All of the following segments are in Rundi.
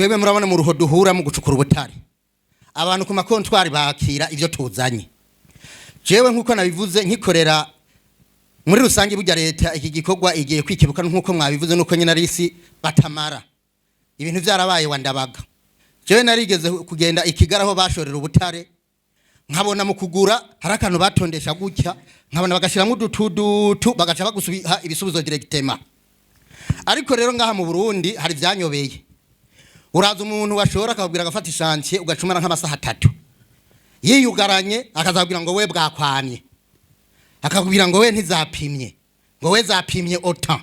Twebwe murabona mu ruho duhura mu gucukura ubutare, abantu ku ma comptoirs bakira ivyo tuzanye. Jewe nkuko nabivuze nkikorera muri rusange, burya leta iki gikorwa igiye kwikibuka nkuko mwabivuze, nuko nyine ari isi batamara ibintu vyarabaye wandabaga. Jewe narigeze kugenda ikigara aho bashorera ubutare, nkabona mu kugura hari akantu batondesha gutya, nkabona bagashyiramo udutudutu, bagaca bagusubiha ibisubizo directement. Ariko rero ngaha mu Burundi hari ivyanyobeye. Uraza umuntu washora akabwira agafata i chantier, ugacumara nk'amasaha 3 yiyugaranye, akazabwira ngo we bwakwamye, akakubwira ngo we ntizapimye, ngo we zapimye autant.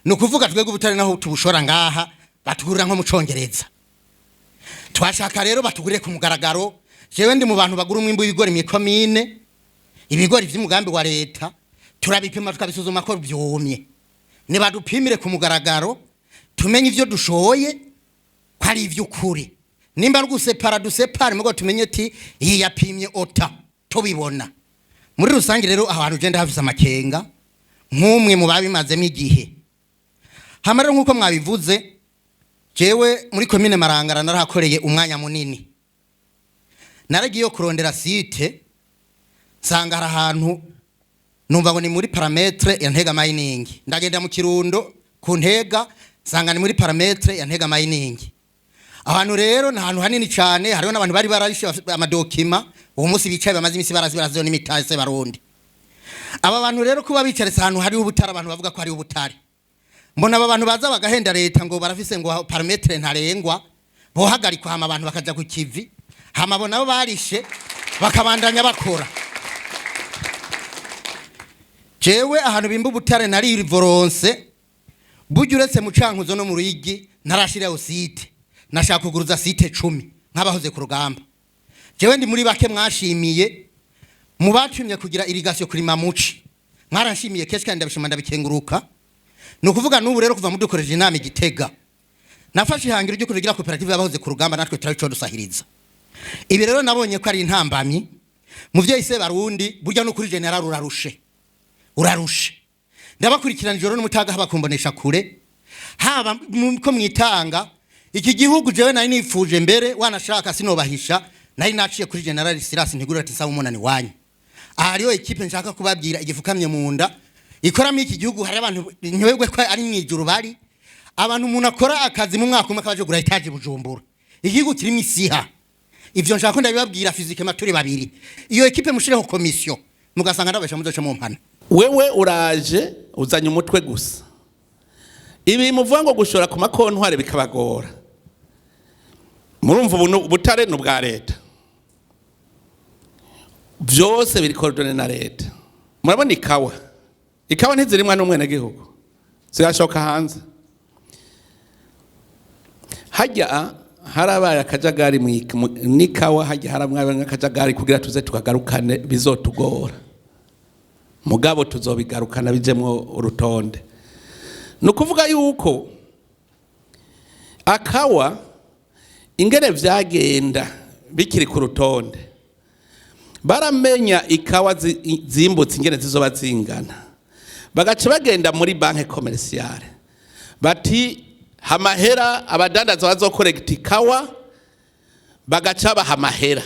Ni ukuvuga twebwe ubutare naho tubushora ngaha batugurira nko mu Congereza. Twashaka rero batugurire ku mugaragaro. Jewe ndi mu bantu bagura umwimbu w'ibigori mw'ikomine, ibigori vy'umugambi wa leta turabipima, tukabisuzuma ko vyumye. Nibadupimire ku mugaragaro, tumenye ivyo dushoye ko ari ivy'ukuri. Nimba ari gusepara, dusepare, mugo tumenye ti iyi yapimye autant, tubibona. Muri rusange rero aho hantu je ndahafise amakenga nk'umwe mu babimazemo igihe. Hama rero nk'uko mwabivuze, jewe muri komine Marangara narahakoreye umwanya munini. Naragiye kurondera site, nsanga hari ahantu numva ngo ni muri paramètre ya Ntega Mining. Ndagenda mu Kirundo ku Ntega, nsanga ni muri paramètre ya Ntega Mining. Ahantu rero ni ahantu hanini cyane, hariho n'abantu bari bararishe ama documents. Uwo munsi bicaye bamaze imisi barazi baraziho n'imitase barundi. Aba bantu rero kuba bicaritse ahantu hariho ubutare, abantu bavuga ko hariho ubutare, mbona aba bantu baza bagahenda leta ngo barafise ngo paramètre ntarengwa, bohagarikwa, hama abantu bakaja ku kivi, hama abo nabo barishe bakabandanya bakora. Jewe ahantu bimba ubutare nari voronse burya, uretse mu Cankuzo no mu Ruyigi, ntarashiraho site. Nashaka kuguruza site 10 nk'abahoze ku rugamba. Jewe ndi muri bake mwashimiye mu batumye kugira irrigation kuri mamuci. Mwaranshimiye kenshi kandi ndabishima, ndabikenguruka. Ni ukuvuga n'ubu rero kuva mudukoreje inama igitega, nafashe ihangiro ryo kugira koperative y'abahoze ku rugamba, natwe turabico dusahiriza. Ibi rero nabonye ko ari intambamyi. Muvyeyi se Barundi, burya no kuri général urarushe, urarushe. Ndabakurikirana ijoro n'umutaga, haba kumbonesha kure, haba ko mwitanga iki gihugu. Jewe nari nifuje mbere, wanashaka sinobahisha, nari naciye kuri général Silas Ntigura ati nsaba umunani wanyu. Aha hariho équipe nshaka kubabwira igifukamye mu nda ikoramo iki gihugu. Hari abantu ntibegwe ko ari mwijuru, bari abantu umuntu akora akazi mu mwaka umwe akabaje kugura étage Bujumbura. Igihugu kirimo isiha. Ivyo nshaka ko ndabibabwira physiquement turi babiri. Iyo équipe mushireho commission, mugasanga ndabesha muzoca mu mpana. Wewe uraje uzanye umutwe gusa. Ibi muvuga ngo gushora ku ma comptoirs bikabagora, murumva ubu ubutare ni ubwa leta, byose biri coordonné na leta. Murabona ikawa, ikawa ntizirimwa n'umwenegihugu, zirashoka hanze. Hajya harabaye akajagari n'ikawa, hajya harabaye akajagari kugira tuze tukagarukane bizotugora, mugabo tuzobigarukana bijemwo urutonde. Ni ukuvuga yuko akawa ingene vyagenda bikiri ku rutonde, baramenya ikawa zimbutse ingene zizoba zingana, bagaca bagenda muri banque commerciale bati hamahera abadandaza bazokorekta ikawa, bagaca baha amahera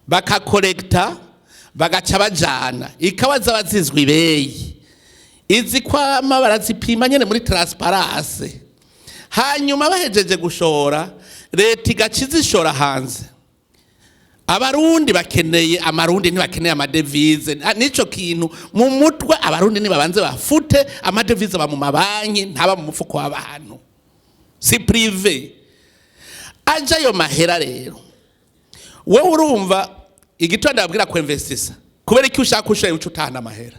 bakakorekta, bagaca bajana ikawa zaba zizwi ibeyi, izi kwama barazipima nyene muri transparence. Hanyuma bahejeje gushora, leta igaca izishora hanze. Abarundi bakeneye amarundi, ntibakeneye ama devises. Ah, nico kintu mu mutwe abarundi nibabanze bafute. Ama devises aba mu mabanki, ntaba mu mufuko w'abantu, si privé. Aja ayo mahera rero, wowe urumva igitondo babwira ko investisa kubera iki ushaka ushoye uca utahana amahera.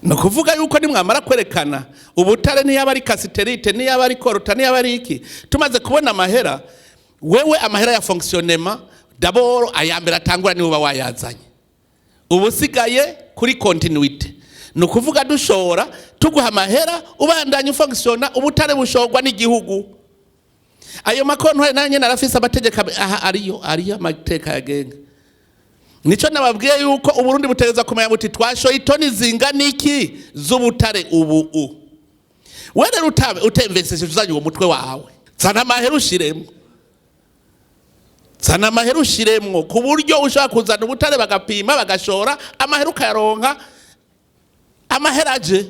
Ni ukuvuga yuko nimwamara kwerekana ubutare, niyaba ari cassitérite, niyaba ari coltan, niyaba ari iki, tumaze kubona amahera, wewe amahera ya fonctionnement d'abord, aya mbere atangura niwe uba wayazanye, uba usigaye kuri continuité. Ni ukuvuga dushora tuguha amahera, ubandanya ufonctionna. Ubutare bushorwa n'igihugu. Ayo ma comptoirs nayo nyene arafise amategeko aha ariyo amateka yagenga. Nico nababwiye yuko Uburundi butegereza kumenya buti twashoye itoni zingana iki z'ubutare ubu. We rero utemveseshe, uzanye uwo mutwe wawe, zana amahera ushiremwo, zana amahera ushiremwo, ku buryo ushobora kuzana ubutare, bagapima, bagashora, amahera ukayaronka. Amahera aje,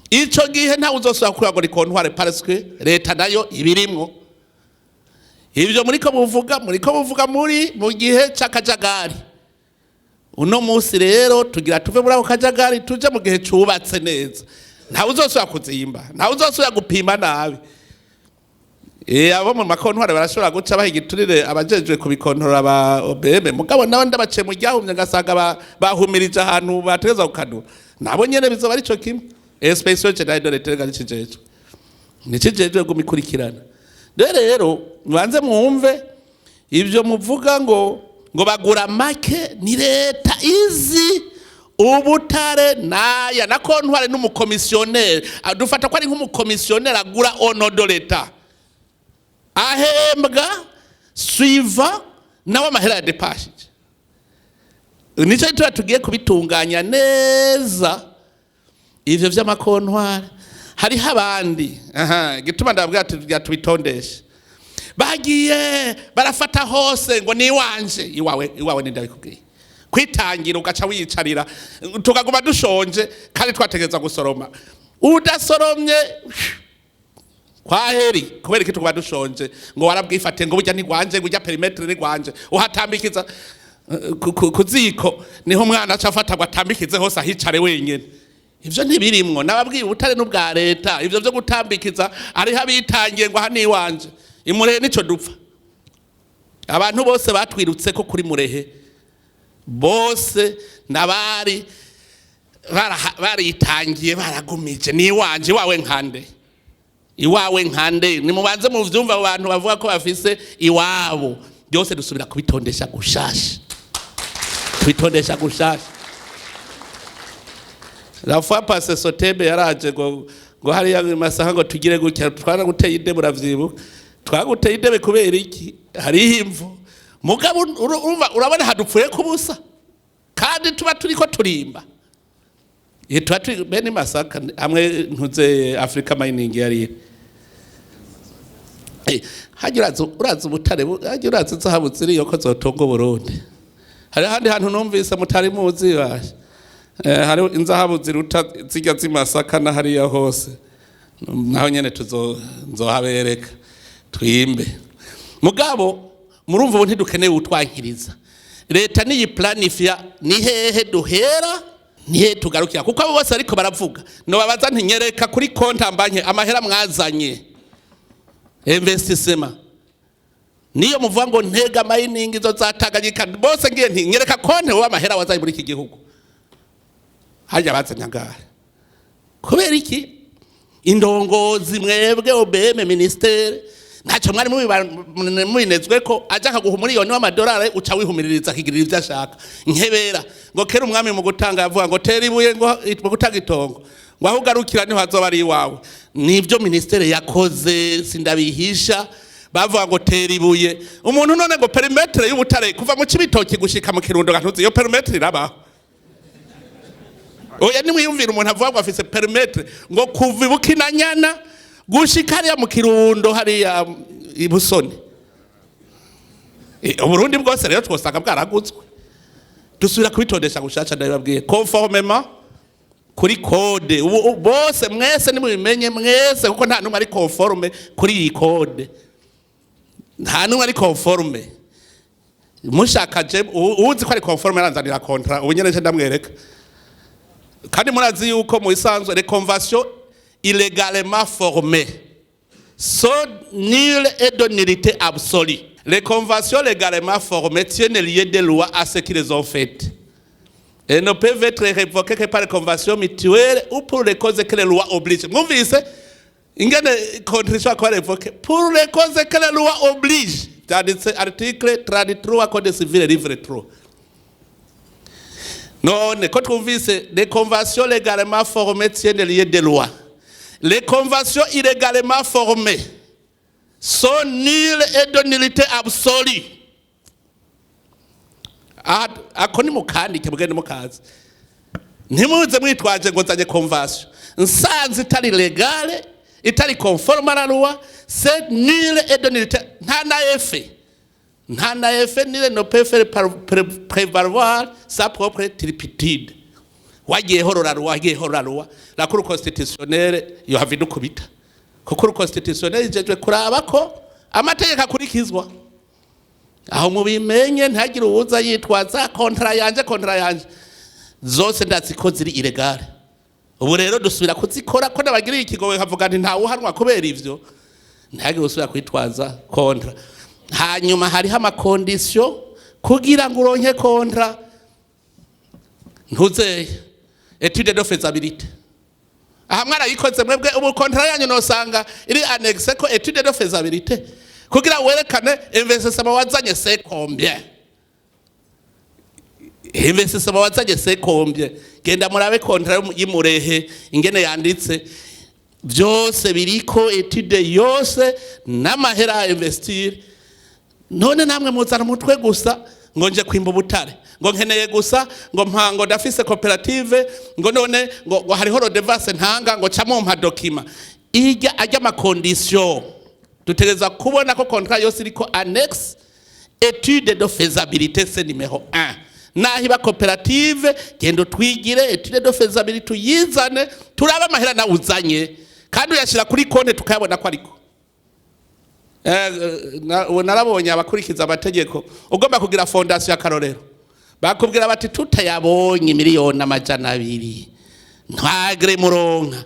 ico gihe ntawe uzosubira kuvuga ngo ni comptoir, parce que leta nayo ibirimwo. Ivyo muriko muvuga muri mu gihe c'akajagari. Uno munsi rero tugira tuve muri ako kajagari, tuje mu gihe cubatse neza. Ntawe uzosubira kuzimba, ntawe uzosubira gupima nabi. Abo mu ma comptoirs barashobora guca baha igiturire abajejwe kubikontorora ba OBM, mugabo nawe ndabaciye mu ryahumye, ngasanga bahumirije ahantu bategeza gukanura, nabo nyene bizoba ari co kimwe. Inspection générale de l'Intérieur nikijejwe, nikijejwe gumikurikirana. Rero mubanze mwumve ivyo muvuga ngo bagura make. Ni leta izi ubutare naya na comptoir n'umukomisiyoneri. Dufata ko ari nk'umukomisiyoneri agura au nom de l'État, ahembwa suivant nawe amahera yadepashije. Nicyo tuba tugiye kubitunganya neza ivyo vy'ama comptoirs. Hariho abandi, aha gituma ndababwira ati tugira tubitondeshe, bagiye barafata hose ngo ni iwanje. Iwawe, iwawe ni ndabikubwiye kwitangira, ugaca wiyicarira, tukaguma dushonje kandi twategereza gusoroma. Udasoromye kwaheri. Kubera iki tuguma dushonje? Ngo warabwifate, ngo burya ni gwanje, ngo urya périmètre ni gwanje, uhatambikiza ku ziko, niho umwana aca afata ngo atambikize hose, ahicare wenyene. Ivyo ntibirimwo. Nababwiye, ubutare n'ubwa leta. Ivyo vyo gutambikiza, hariho abitangiye ngo aha ni iwanje. Imurehe nico dupfa. Abantu bose batwirutse ko kuri Murehe bose nabari baritangiye, baragumije ni iwanje. Iwawe nkande? Iwawe nkande? Nimubanze mu vyumva. Abo bantu bavuga ko bafise iwabo, byose dusubira kubitondesha gushasha, kubitondesha gushasha. La fois passée Sotebe yaraje ngo hariya mu masaha ngo tugire gutya, twaraguteye idebe, uravyibuka? Twaguteye idebe kubera iki? Hariho imvu. Mugabo urumva, urabona hadupfuye kubusa kandi tuba turiko turimba. Tuba turi bene Masaka hamwe ntuze Africa Mining yari. Hajya uraza ubutare, hajya uraza inzahabu ziriyo ko zotunga Burundi. Hari ahandi hantu numvise mutari muzi basha. Hari inzahabu ziruta zijya z'imasaka na hariya hose, naho nyene tuzo nzohabereka twimbe. Mugabo murumva ubu ntidukeneye utwankiriza. Leta niyi planifiya ni hehe duhera, ni hehe tugarukira, kuko abo bose ariko baravuga, nobabaza ntinyereka kuri konti ambanke amahera mwazanye investissement. Niyo muvuga ngo Ntega Mining, izo za Tanganyika, bose ngiye nti nyereka konti wowe amahera wazanye muri iki gihugu, harya bazanye angahe? Kubera iki indongozi mwebwe OBM, ministère, ntacyo mwari mubinezwe ko aja akaguha umuriyoni w'amadolari, uca wihumiririza akigirira ivyo ashaka? Nkebera ngo kera umwami mu gutanga yavuga ngo tera ibuye, ngo mu gutanga itongo, ngo aho ugarukira niho hazoba ari iwawe. Nivyo ministère yakoze, sindabihisha. Bavuga ngo tera ibuye umuntu, none ngo périmètre y'ubutare kuva mu Cibitoki gushika mu Kirundo, gantuzi iyo périmètre irabaho? Oya, nimwiyumvira umuntu avuga ngo afise périmètre ngo kuva ibukinanyana gushika hariya mu Kirundo, hariya ibusoni. Uburundi bwose rero twosanga bwaragutswe. Dusubira kubitondesha gushasha, ndabibabwiye, conformément kuri code. Ubu bose mwese nimubimenye mwese, kuko nta numwe ari conforme kuri iyi code, nta numwe ari conforme. Mushaka je uzi ko ari conforme aranzanira contrat ubu nyene nce ndamwereka. Kandi murazi yuko mu isanzwe les conventions illégalement formées sont nulles et de nullité absolue. Les conventions légalement formées tiennent lieu de loi à ceux qui les ont faites et ne peuvent être révoquées que par les conventions mutuelles ou pour les causes que les lois obligent. Mwumvise ingene contrat ishobora kuba révoquée pour les causes que les lois obligent? Byanditse article 33 Code civil, livre 3. None ko twumvise les conventions légalement formées tiennent lieu de loi, les conventions illégalement formées sont nulles et de nullité absolue. Aha, ako ni mukandike mugende mukazi. Ntimuze mwitwaje ngo nzanye convention, nsanze itari légale, itari conforme à la loi, c'est nul et de nullité. Nta na effet, nta na effet. Nul ne peut faire prévaloir sa propre turpitude. Wagiye horora loi, wagiye horora loi, la Cour constitutionnelle yohava idukubita, kuko Cour constitutionnelle ijejwe kuraba ko amategeko akurikizwa. Aho mubimenye, ntihagire uwuza yitwaza contrat yanje. Contrat yanje zose ndazi ko ziri illégales. Ubu rero dusubira kuzikora ko nabagiriye ikigowe, nkavuga nti ntawuhanwa kubera ivyo. Ntihagire usubira kwitwaza contrat. Hanyuma hariho ama conditions kugira ngo uronke contrat. Ntuzeye étude de faisabilité, aha mwarayikoze mwebwe? Ubu contrat yanyu nosanga iri annexe ko étude de faisabilité kugira werekane investissement wazanye, c'est combien? Investissement wazanye, c'est combien? Genda murabe contrat y'Imurehe ingene yanditse, byose biriko, étude yose n'amahera investir. None namwe muzana umutwe gusa ngo nje kwimba ubutare, ngo nkeneye gusa ngo mpango, ndafise koperative, ngo none ngo hariho redevance ntanga, ngo ca mumpa document ijya ajya. Ama conditions, dutegereza kubona ko contrat yose iriko annexe étude de faisabilité, c'est numéro 1. Naho iba koperative, genda utwigire étude de faisabilité, uyizane, turabe amahera nawe uzanye, kandi uyashyira kuri konti tukayabona ko ariko. Ubu narabonye abakurikiza amategeko. Ugomba kugira fondation y'akarorero, bakubwira bati tutayabonye 200 miliyoni ntagre muronka,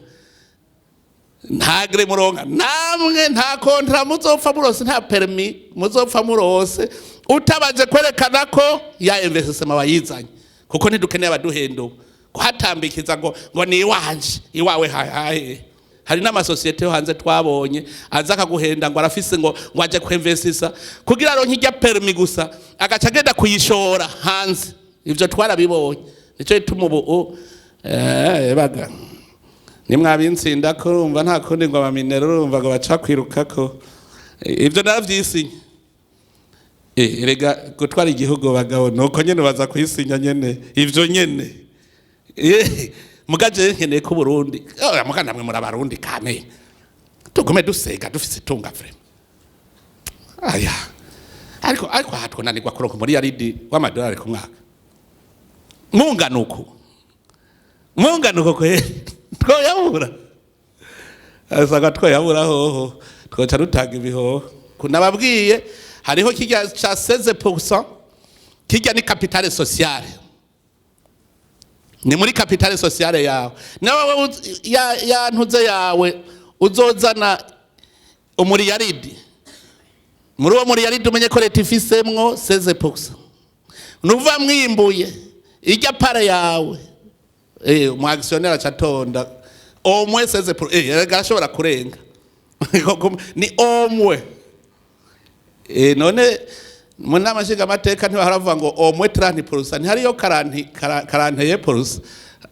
ntagre muronka namwe, nta contrat muzopfa murose, nta permis muzopfa murose utabaje kwerekana ko ya investissement wayizanye, kuko ntidukeneye abaduhenda ubu kuhatambikiza ngo ni iwanje, iwawe hahe. Hari n'amasosiyete yo hanze twabonye aza akaguhenda ngo arafise, ngo aje kwinvestisa kugira aronke ijya permis gusa, agaca agenda kuyishora hanze. Ivyo twarabibonye. Nico gituma ubu baga nimwabintsinda ko urumva nta kundi, ngo abaminero urumva ngo baca kwirukako. Ivyo naravyisinye. Erega gutwara igihugu, bagabo, nuko nyene baza kwisinya nyene ivyo nyene. Muga je nkeneye ko Burundi, muga namwe muri Abarundi kame, tugume dusega dufise itunga vraiment. Aya ariko aha twonanirwa kuronka umuriyaridi w'amadolari ku mwaka mungana uku, mungana uko kweri twoyabura, asanga twoyabura hoho, twoca dutanga ibihoho. Nababwiye hariho kirya ca 16%, kirya ni capital social, ni muri capital sociale yawe. Nawe ya ntuze yawe uzozana umuriyaridi, muri uwo muriyaridi umenye ko leta ifisemwo 16%. Nuva mwimbuye ijya part yawe, umu actionnaire acatonda au moins 16%. Erega arashobora kurenga, ni au moins. None mu nama nshingamateka ntibahora ngo au moins 30%? Ntihariyo 41%?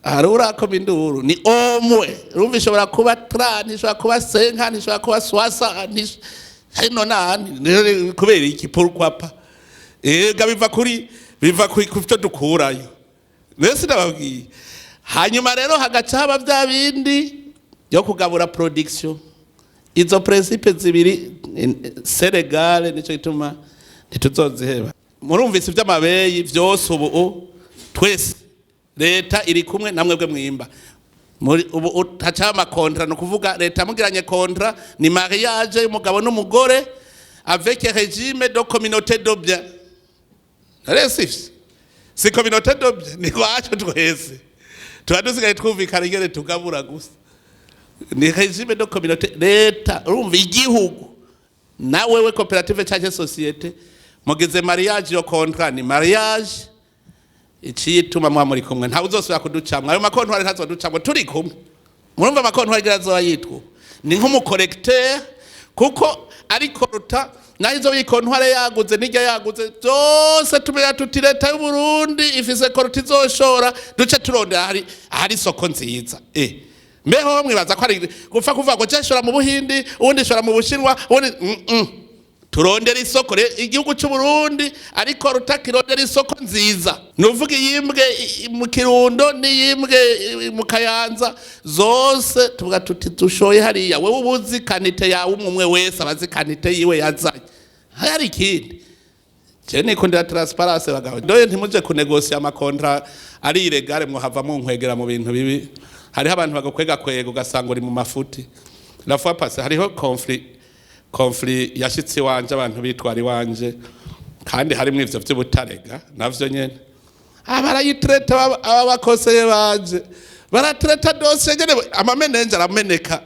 Hari urakoma induru, ni au moins. Urumva ishobora kuba 30, ishobora kuba 50, ishobora kuba 60, hino nani. Kubera iki? Pourquoi pas? Ega biva kuri, biva ku byo dukurayo. Mbese ndababwiye. Hanyuma rero hagaca haba bya bindi byo kugabura production. Izo principes zibiri Senegal, nico gituma ntituzoziheba. Murumvise iby'amabeyi byose. Ubu twese leta iri kumwe namwe bwe mwimba muri ubu utaca ama contrats. Ni ukuvuga leta mugiranye contrat, ni mariage y'umugabo n'umugore avec régime de communauté de biens. Rero si communauté de biens, ni kwacu twese, tuba dusigaye twumvikana ingene tugabura gusa. Ni régime de communauté, leta urumva igihugu na wewe koperative cyangwa société mugize mariage. Yo contrat ni mariage icituma muba muri kumwe, ntawe uzosubira kuducamwa. Ayo ma comptoirs ntazoducamwa turi kumwe. Murumva ama comptoirs agira azoba yitwa ni nk'umu collecteur, kuko ari coltan, naho izo i comptoir yaguze n'ijya yaguze byose, tumenya tuti leta y'u Burundi ifise coltan izoshora, duce turondera ahari isoko nziza. Mbeho mwibaza ko ari gupfa kuvuga ngo je shora mu Buhindi, ubundi shora mu Bushinwa, ubundi. Turondera isoko. Igihugu cy'u Burundi ariko rutakirondera isoko nziza, nuvuga iyimbwe mu Kirundo n'iyimbwe mu Kayanza, zose tuvuga tuti dushoye hariya. Wewe ubuzi quantité yawe, umwe umwe wese abazi quantité yiwe yazanye. Hari ikindi, je nikundira transparence, bagabo. Doye ntimuje kunegosia ama contrats ari illégales, mwohava munkwegera mu bintu bibi. Hariho abantu bagakwega kwega, ugasanga uri mu mafuti. La fois passée hariho conflit yashitse iwanje, abantu bitwara iwanje, kandi harimwo ivyo vy'ubutarega navyo nyene. Barayitreta, aba bakoseye banje baratreta dossier nyene, amamenenje arameneka.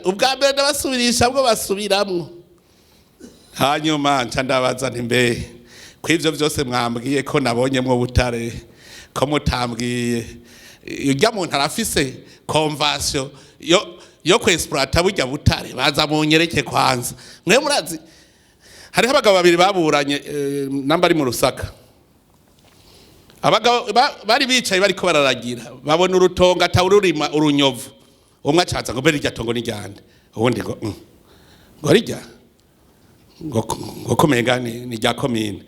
Ubwa mbere ndabasubirisha bwo basubiramwo, hanyuma nca ndabaza nti: "Mbe ko ivyo vyose mwambwiye ko nabonyemwo butare, ko mutambwiye urya muntu arafise convention yo kwexploita burya butare? Baza munyereke kwanza." Mwe murazi hariho abagabo babiri baburanye, namba ari mu Rusaka. Abagabo bari bicaye bariko bararagira, babona urutongo atawururima, urunyovu. Umwe acaza ngo: "Mbere irya tongo ni ryande?" Uwundi ngo: Ngo rirya ngo komenga ni rya komine."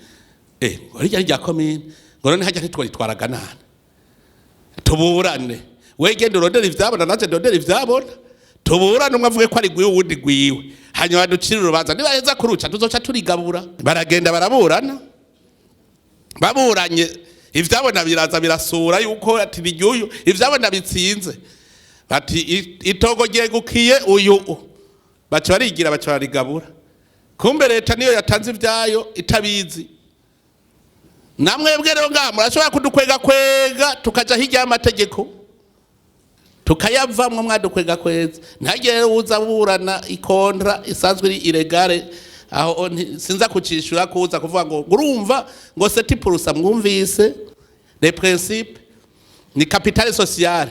Ngo rirya rya komine, ngo none hajya ntitwaritwaraga nane? Tuburane, we genda urondera ivyabona, nanje ndondera ivyabona, tuburane. Umwe avuge ko ari gwiwe, uwundi gwiwe, hanyuma ducire urubanza. Nibaheza kuruca tuzoca turigabura. Baragenda baraburana, baburanye ivyabona biraza birasura yuko ati niryuyu. Ivyabona bitsinze, bati: "Itongo ryegukiye uyu." Baca barigira, baca barigabura. Kumbe leta niyo yatanze ivyayo itabizi. Namwebwe rero ngaha murashobora kudukwega kwega, tukaja hirya y'amategeko, tukayavamwo. Mwadukwega kweza, ntihagire rero uza burana i contrat isanzwe iri illégale. Aho sinza kucishura kuza kuvuga ngo urumva ngo 7%. Mwumvise les principes, ni capital social.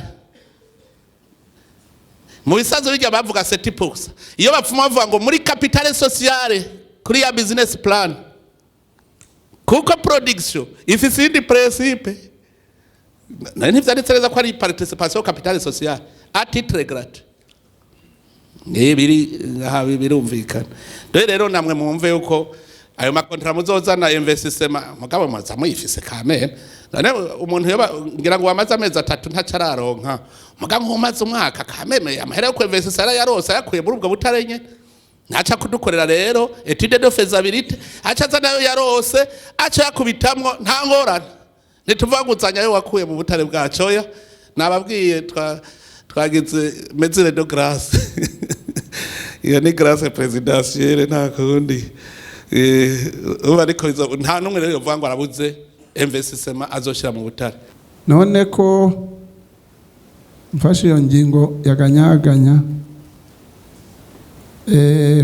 Mu bisanzwe bijya bavuga 7%, iyo bapfuma bavuga ngo muri capital social kuri ya business plan, kuko production ifise iyindi principe. Nari ntivyanditse neza ko ari participation capital social à titre gratuit. Biri aha, birumvikana. Rero namwe mwumve yuko ayo ma contrats muzozana investissement, mugabo muza muyifise kameme. None umuntu yoba ngira ngo wamaze amezi 3 ntaco araronka, mugabo nk'umaze umwaka kameme amahera yo kwinvestisa yarayarose, ayakuye muri ubwo butare nyene, ntaca kudukorera rero étude de faisabilité, aca aza nayo yarose, aca yakubitamwo, nta ngorane. Ntituvuga ayo wakuye mu butare bwacu, oya. Nababwiye twagize mesure de grâce, iyo ni grâce présidentielle, nta kundi. Ubu ariko nta n'umwe rero yovuga ngo arabuze investissement azoshira mu butare. None ko mfashe iyo ngingo yaganyaganya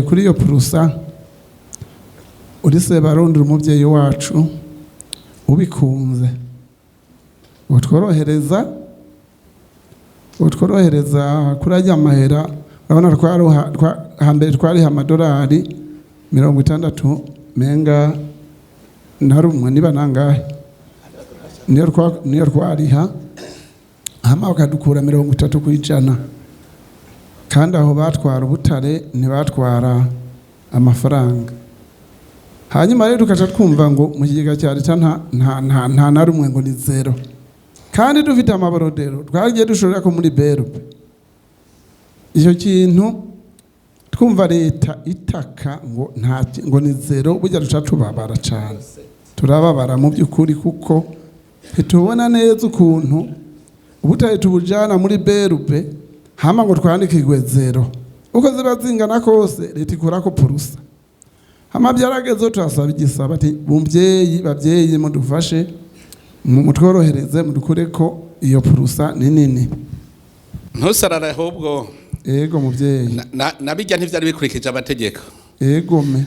kuri iyo pourcent, uri Sebarundira, umubyeyi wacu, ubikunze utworohereza kuri ajya mahera. Urabona hambere twariha amadolari 60 menga na rumwe, niba nangahe, niyo twariha, hama bakadukura 30%. Kandi aho batwara ubutare, ntibatwara amafaranga. Hanyuma rero tukaca twumva ngo mu kigega cya leta nta na rumwe, ngo ni zéro, kandi dufite ama bordereaux twagiye dushorera ko muri BRB. Icyo kintu twumva leta itaka ngo nta, ngo ni zéro, burya duca tubabara cyane, turababara mu by'ukuri, kuko ntitubona neza ukuntu ubutare tubujana muri BRB, hama ngo twandikirwe zéro. Uko ziba zingana kose, leta ikurako pourcent. Hama byarageze turasaba igisaba ati: "Mubyeyi, babyeyi, mudufashe, mutworohereze, mudukure ko iyo pourcent ni nini." Ntusarare ahubwo. Ego mubyeyi. Nabijya ntivyari bikurikije amategeko. Ego me.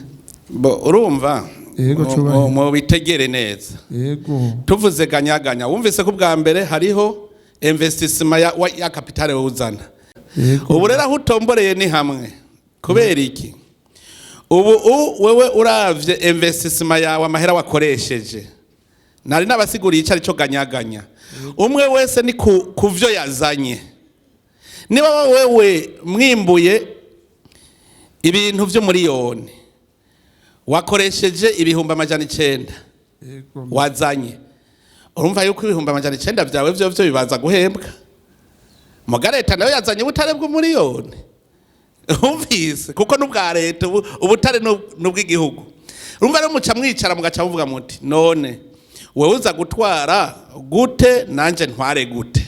Bo urumva, Ego, cubahiro. mu bitegere neza. Ego. Tuvuze ganyaganya, wumvise ko ubwa mbere hariho investissement ya capital wuzana. Ego. Ubu rero aho utomboreye ni hamwe. Kubera iki? Ubu wewe uravye investissement yawe, amahera wakoresheje, nari nabasiguriye icyo aricyo ganyaganya. Umwe wese ni ku vyo yazanye. Niba wewe mwimbuye ibintu vyo miliyoni, Wakoresheje 900,000. Yego. Wazanye, urumva yuko 900,000 vyawe vyo bibanza guhembwa. Muga leta nayo yazanye ubutare bw'umuriyoni, umvise, kuko n'ubwa leta ubutare n'ubw'igihugu. Urumva rero muca mwicara, mugaca muvuga muti: "None wewe uza gutwara gute, nanje ntware gute?"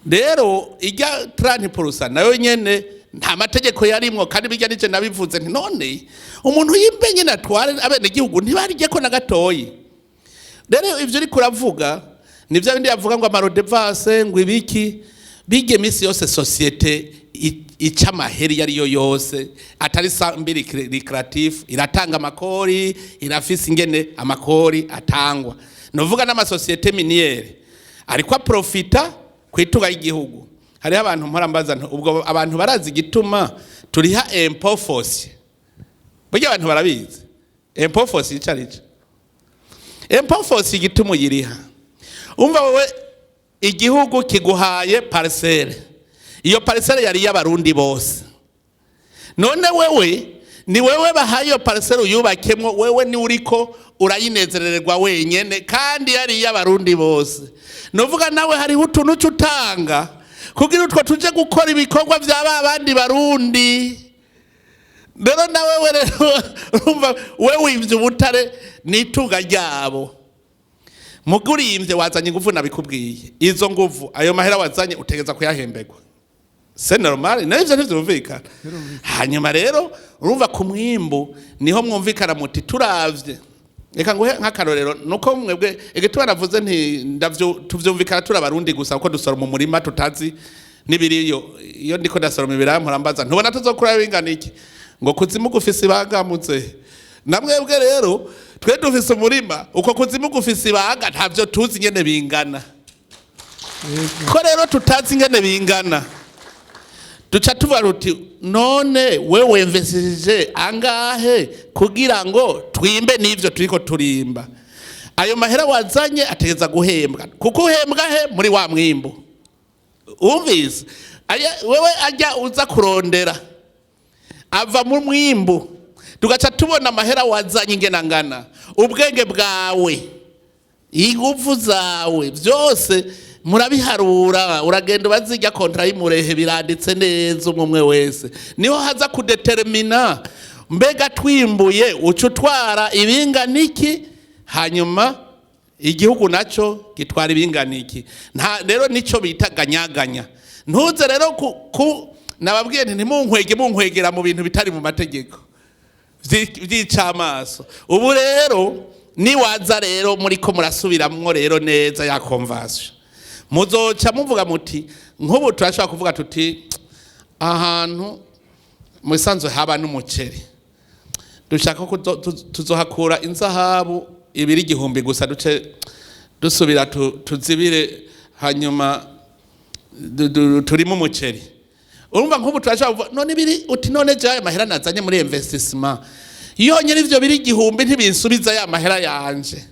Rero ijya 30% nayo nyene nta mategeko yarimwo, kandi bijya nije nabivuze nti: "None umuntu yimbe nyene atware, abenegihugu ntibarye ko na gatoyi?" Rero ivyo uriko uravuga ni vya bindi yavuga ngo ama redevances, ngo ibiki bijye. Misi yose société ica amaheri iyo ariyo yose atari sans but lucratif iratanga amakori, irafise ingene amakori atangwa. Novuga n'ama sociétés minières ariko aprofita ku itunga y'igihugu. Hariho abantu mpora mbaza nti: "Ubwo abantu barazi igituma turiha impôt foncier?" Burya abantu barabizi impôt foncier ico arico? Impôt foncier igituma uyiriha, umva, wowe igihugu kiguhaye parcelle, iyo parcelle yari iy'Abarundi bose. None wewe ni wewe bahaye iyo parcelle uyubakemwo, wewe ni uriko urayinezerererwa wenyene, kandi yari iy'Abarundi bose. Nuvuga nawe hariho utuntu uca utanga kugira utwo tuje gukora ibikorwa vya ba bandi Barundi. Rero nawe we rero urumva we wimvye ubutare n'itunga ryabo, mugurimvye wazanye inguvu. Nabikubwiye, izo nguvu, ayo mahera wazanye utegeza kuyahemberwa, c'est normal. Nayo ivyo ntivyumvikana. Hanyuma rero urumva ku mwimbu niho mwumvikana muti: "Turavye." Reka nguhe nk'akarorero, nuko mwebwe igituma navuze nti ndavyo tuvyumvikana turi Abarundi gusa, kuko dusoroma umurima tutazi n'ibiriyo. Iyo ndiko ndasoroma ibiraya mpora mbaza: "Ntubona tuzokura bingana iki?" Ngo kuzimu gufise ibangamutse. Namwebwe rero twe dufise umurima, uko kuzimu gufise ibanga, ntavyo tuzi ingene bingana. Ko rero tutazi ingene bingana, duca tuvuga ruti: "None wewe investisije angahe kugira ngo twimbe n'ivyo turiko turimba?" Ayo mahera wazanye ategeza guhembwa, kuko uhembwa he? Muri wa mwimbu. Umvise, wewe ajya uza kurondera ava mu mwimbu, tugaca tubona amahera wazanye ingena ngana, ubwenge bwawe, ingufu zawe, byose murabiharura. Uragenda ubazijya contrat y'Imurehe, biranditse neza. Umwe umwe wese niho haza kudetermina mbega twimbuye uca utwara ibingana iki, hanyuma igihugu nacyo gitwara ibingana iki. Nta rero nicyo bita ganyaganya. Ntuze rero ku nababwiye nti ntimunkwege, munkwegera mu bintu bitari mu mategeko vy'icamaso. Ubu rero niwaza rero muriko murasubiramwo rero neza ya convention, muzoca muvuga muti: nk'ubu turashobora kuvuga tuti: "Ahantu mu isanzwe haba n'umuceri, dushaka ko tuzohakura inzahabu ibiri 1000 gusa, duce dusubira tuzibire, hanyuma turimo umuceri." Urumva, nk'ubu turashobora kuvuga none biri uti: "None je aya mahera nazanye muri investissement yonyine, ivyo biri 1000 ntibinsubiza ya mahera yanje,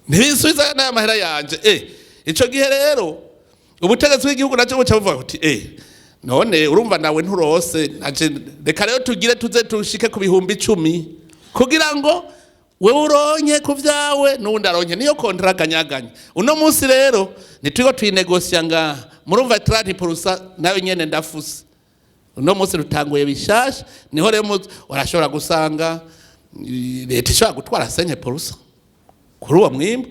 ntibinsubiza n'aya mahera yanje." Ico gihe rero ubutegetsi bw'igihugu nacyo buca buvuga buti: "None urumva nawe nturose naje, reka rero tugire tuze tushike ku 10,000 kugira ngo wewe uronke ku vyawe n'uwundi aronke." Niyo contrat ganyaganya. Uno munsi rero ntituriko tuyinegosiya ngaha. Murumva, 30% nayo nyene ndafuse. Uno munsi rutanguye bishasha. Niho rero urashobora gusanga leta ishobora gutwara 5% kuri uwo mwimbu.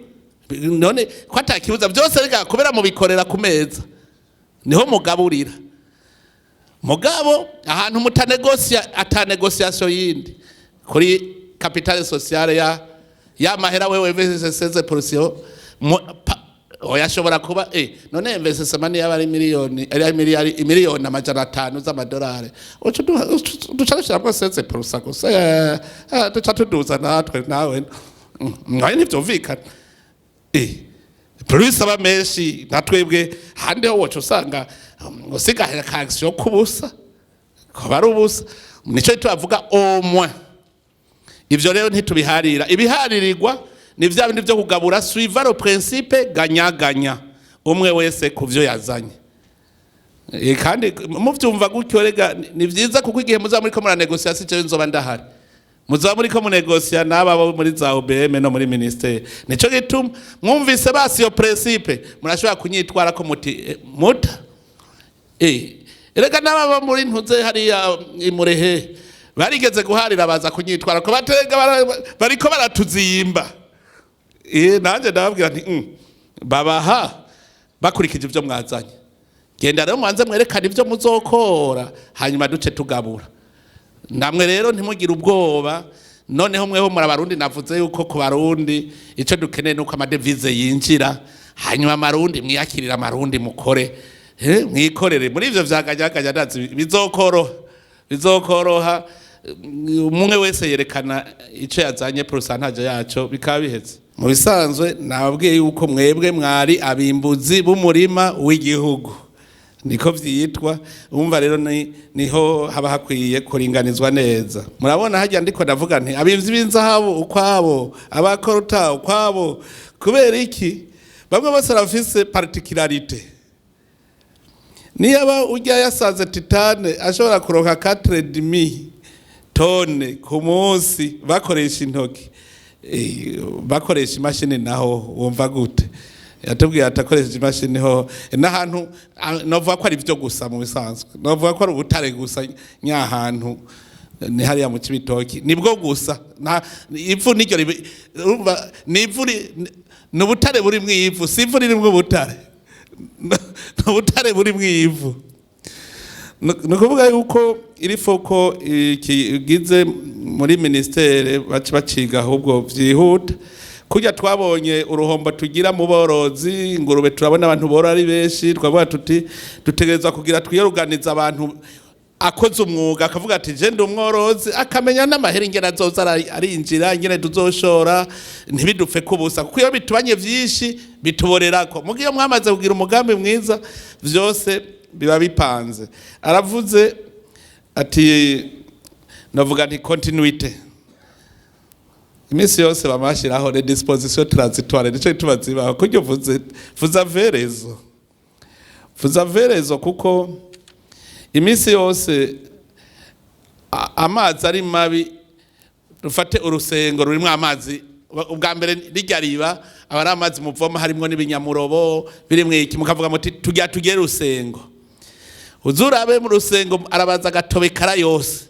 None ko atakibuza byose rega, kubera mubikorera ku meza, niho mugaburira. Mugabo ahantu mutanegosia, ata négociation yindi kuri capital social ya mahera wewe 16%, oya, ashobora kuba none investissement niyo ari miliyoni, ari miliyari, 500,000,000 z'amadolari, uca duca dushiramwo 16% gusa, duca tuduza natwe nawe ngaye ntivyumvikana. Plus aba menshi na twebwe handi ho woca usanga usigaye ka action kubusa, kuba ari ubusa. Nico tubavuga au moins. Ivyo rero ntitubiharira. Ibiharirirwa ni vya bindi vyo kugabura suivant le principe ganyaganya, umwe wese ku vyo yazanye. Kandi muvyumva gutyo rega ni vyiza, kuko igihe muzaba muriko muranegosia, si jewe nzoba ndahari, muzaba muriko munegosia n'aba bo muri za OBM no muri ministère. Nico gituma mwumvise basi iyo principe, murashobora kunyitwara ko muti muta erega n'aba bo muri ntuze hariya imurehe barigeze guharira, baza kunyitwara ko batega bariko baratuzimba. Nanje ndababwira nti babaha bakurikije ivyo mwazanye. Genda rero mwanze mwerekane ivyo muzokora, hanyuma duce tugabura. Namwe rero ntimugire ubwoba. Noneho mweho muri Abarundi, navuze yuko ku Barundi ico dukeneye nuko amadevize yinjira, hanyuma Amarundi mwiyakirira, Amarundi mukore, mwikorere muri ivyo vyagajaganya. Ndazi bizokoroha, bizokoroha. Umwe wese yerekana ico yazanye, pourcentage yaco, bikaba biheze. Mu bisanzwe nababwiye yuko mwebwe mwari abimbuzi b'umurima w'igihugu, niko vyitwa. Umva rero niho haba hakwiye kuringanizwa neza. Murabona hajya ndiko ndavuga nti abimvyi b'inzahabu ukwabo, abakoruta ukwabo. Kubera iki? Bamwe bose barafise particularité. Niyaba urya yasanze titane ashobora kuronka 4,5 tonnes ku munsi bakoresha intoki, bakoresha imashini naho wumva gute? Yatubwiye atakoresheje imashini ho n'ahantu novuga ko ari byo gusa. Mu bisanzwe novuga ko ari ubutare gusa nyahantu ni hariya mu Cibitoki, nibwo gusa. Ivu niryo urumva ni ivu, ni ubutare buri mw'ivu, si ivu ririmwo ubutare, ni ubutare buri mw'ivu. Ni ukuvuga yuko iri foko ikigize muri ministère baca baciga ahubwo vyihuta. Kurya twabonye uruhombo tugira mu borozi ingurube, turabona abantu borora ari benshi, twavuga tuti dutegerezwa kugira twiyoruganiza, abantu akoze umwuga akavuga ati je ndi umworozi, akamenya n'amahera ingene azoza arinjira, ingene tuzoshora, ntibidupfe kubusa, kuko iyo bitubanye vyinshi bituborerako. Mugihe iyo mwamaze kugira umugambi mwiza, vyose biba bipanze. Aravuze ati, navuga nti continuité, iminsi yose bamashyiraho les dispositions transitoires, nico gituma zibaho. Kurya uvuze vuza verezo, vuza verezo, kuko iminsi yose amazi ari mabi. Rufate urusengo rurimo amazi, ubwa mbere rijya riba aba ari amazi muvoma harimwo n'ibinyamurobo birimwo iki, mukavuga muti tujya tugere urusengo. Uzurabe mu rusengo arabaza agatobekara yose,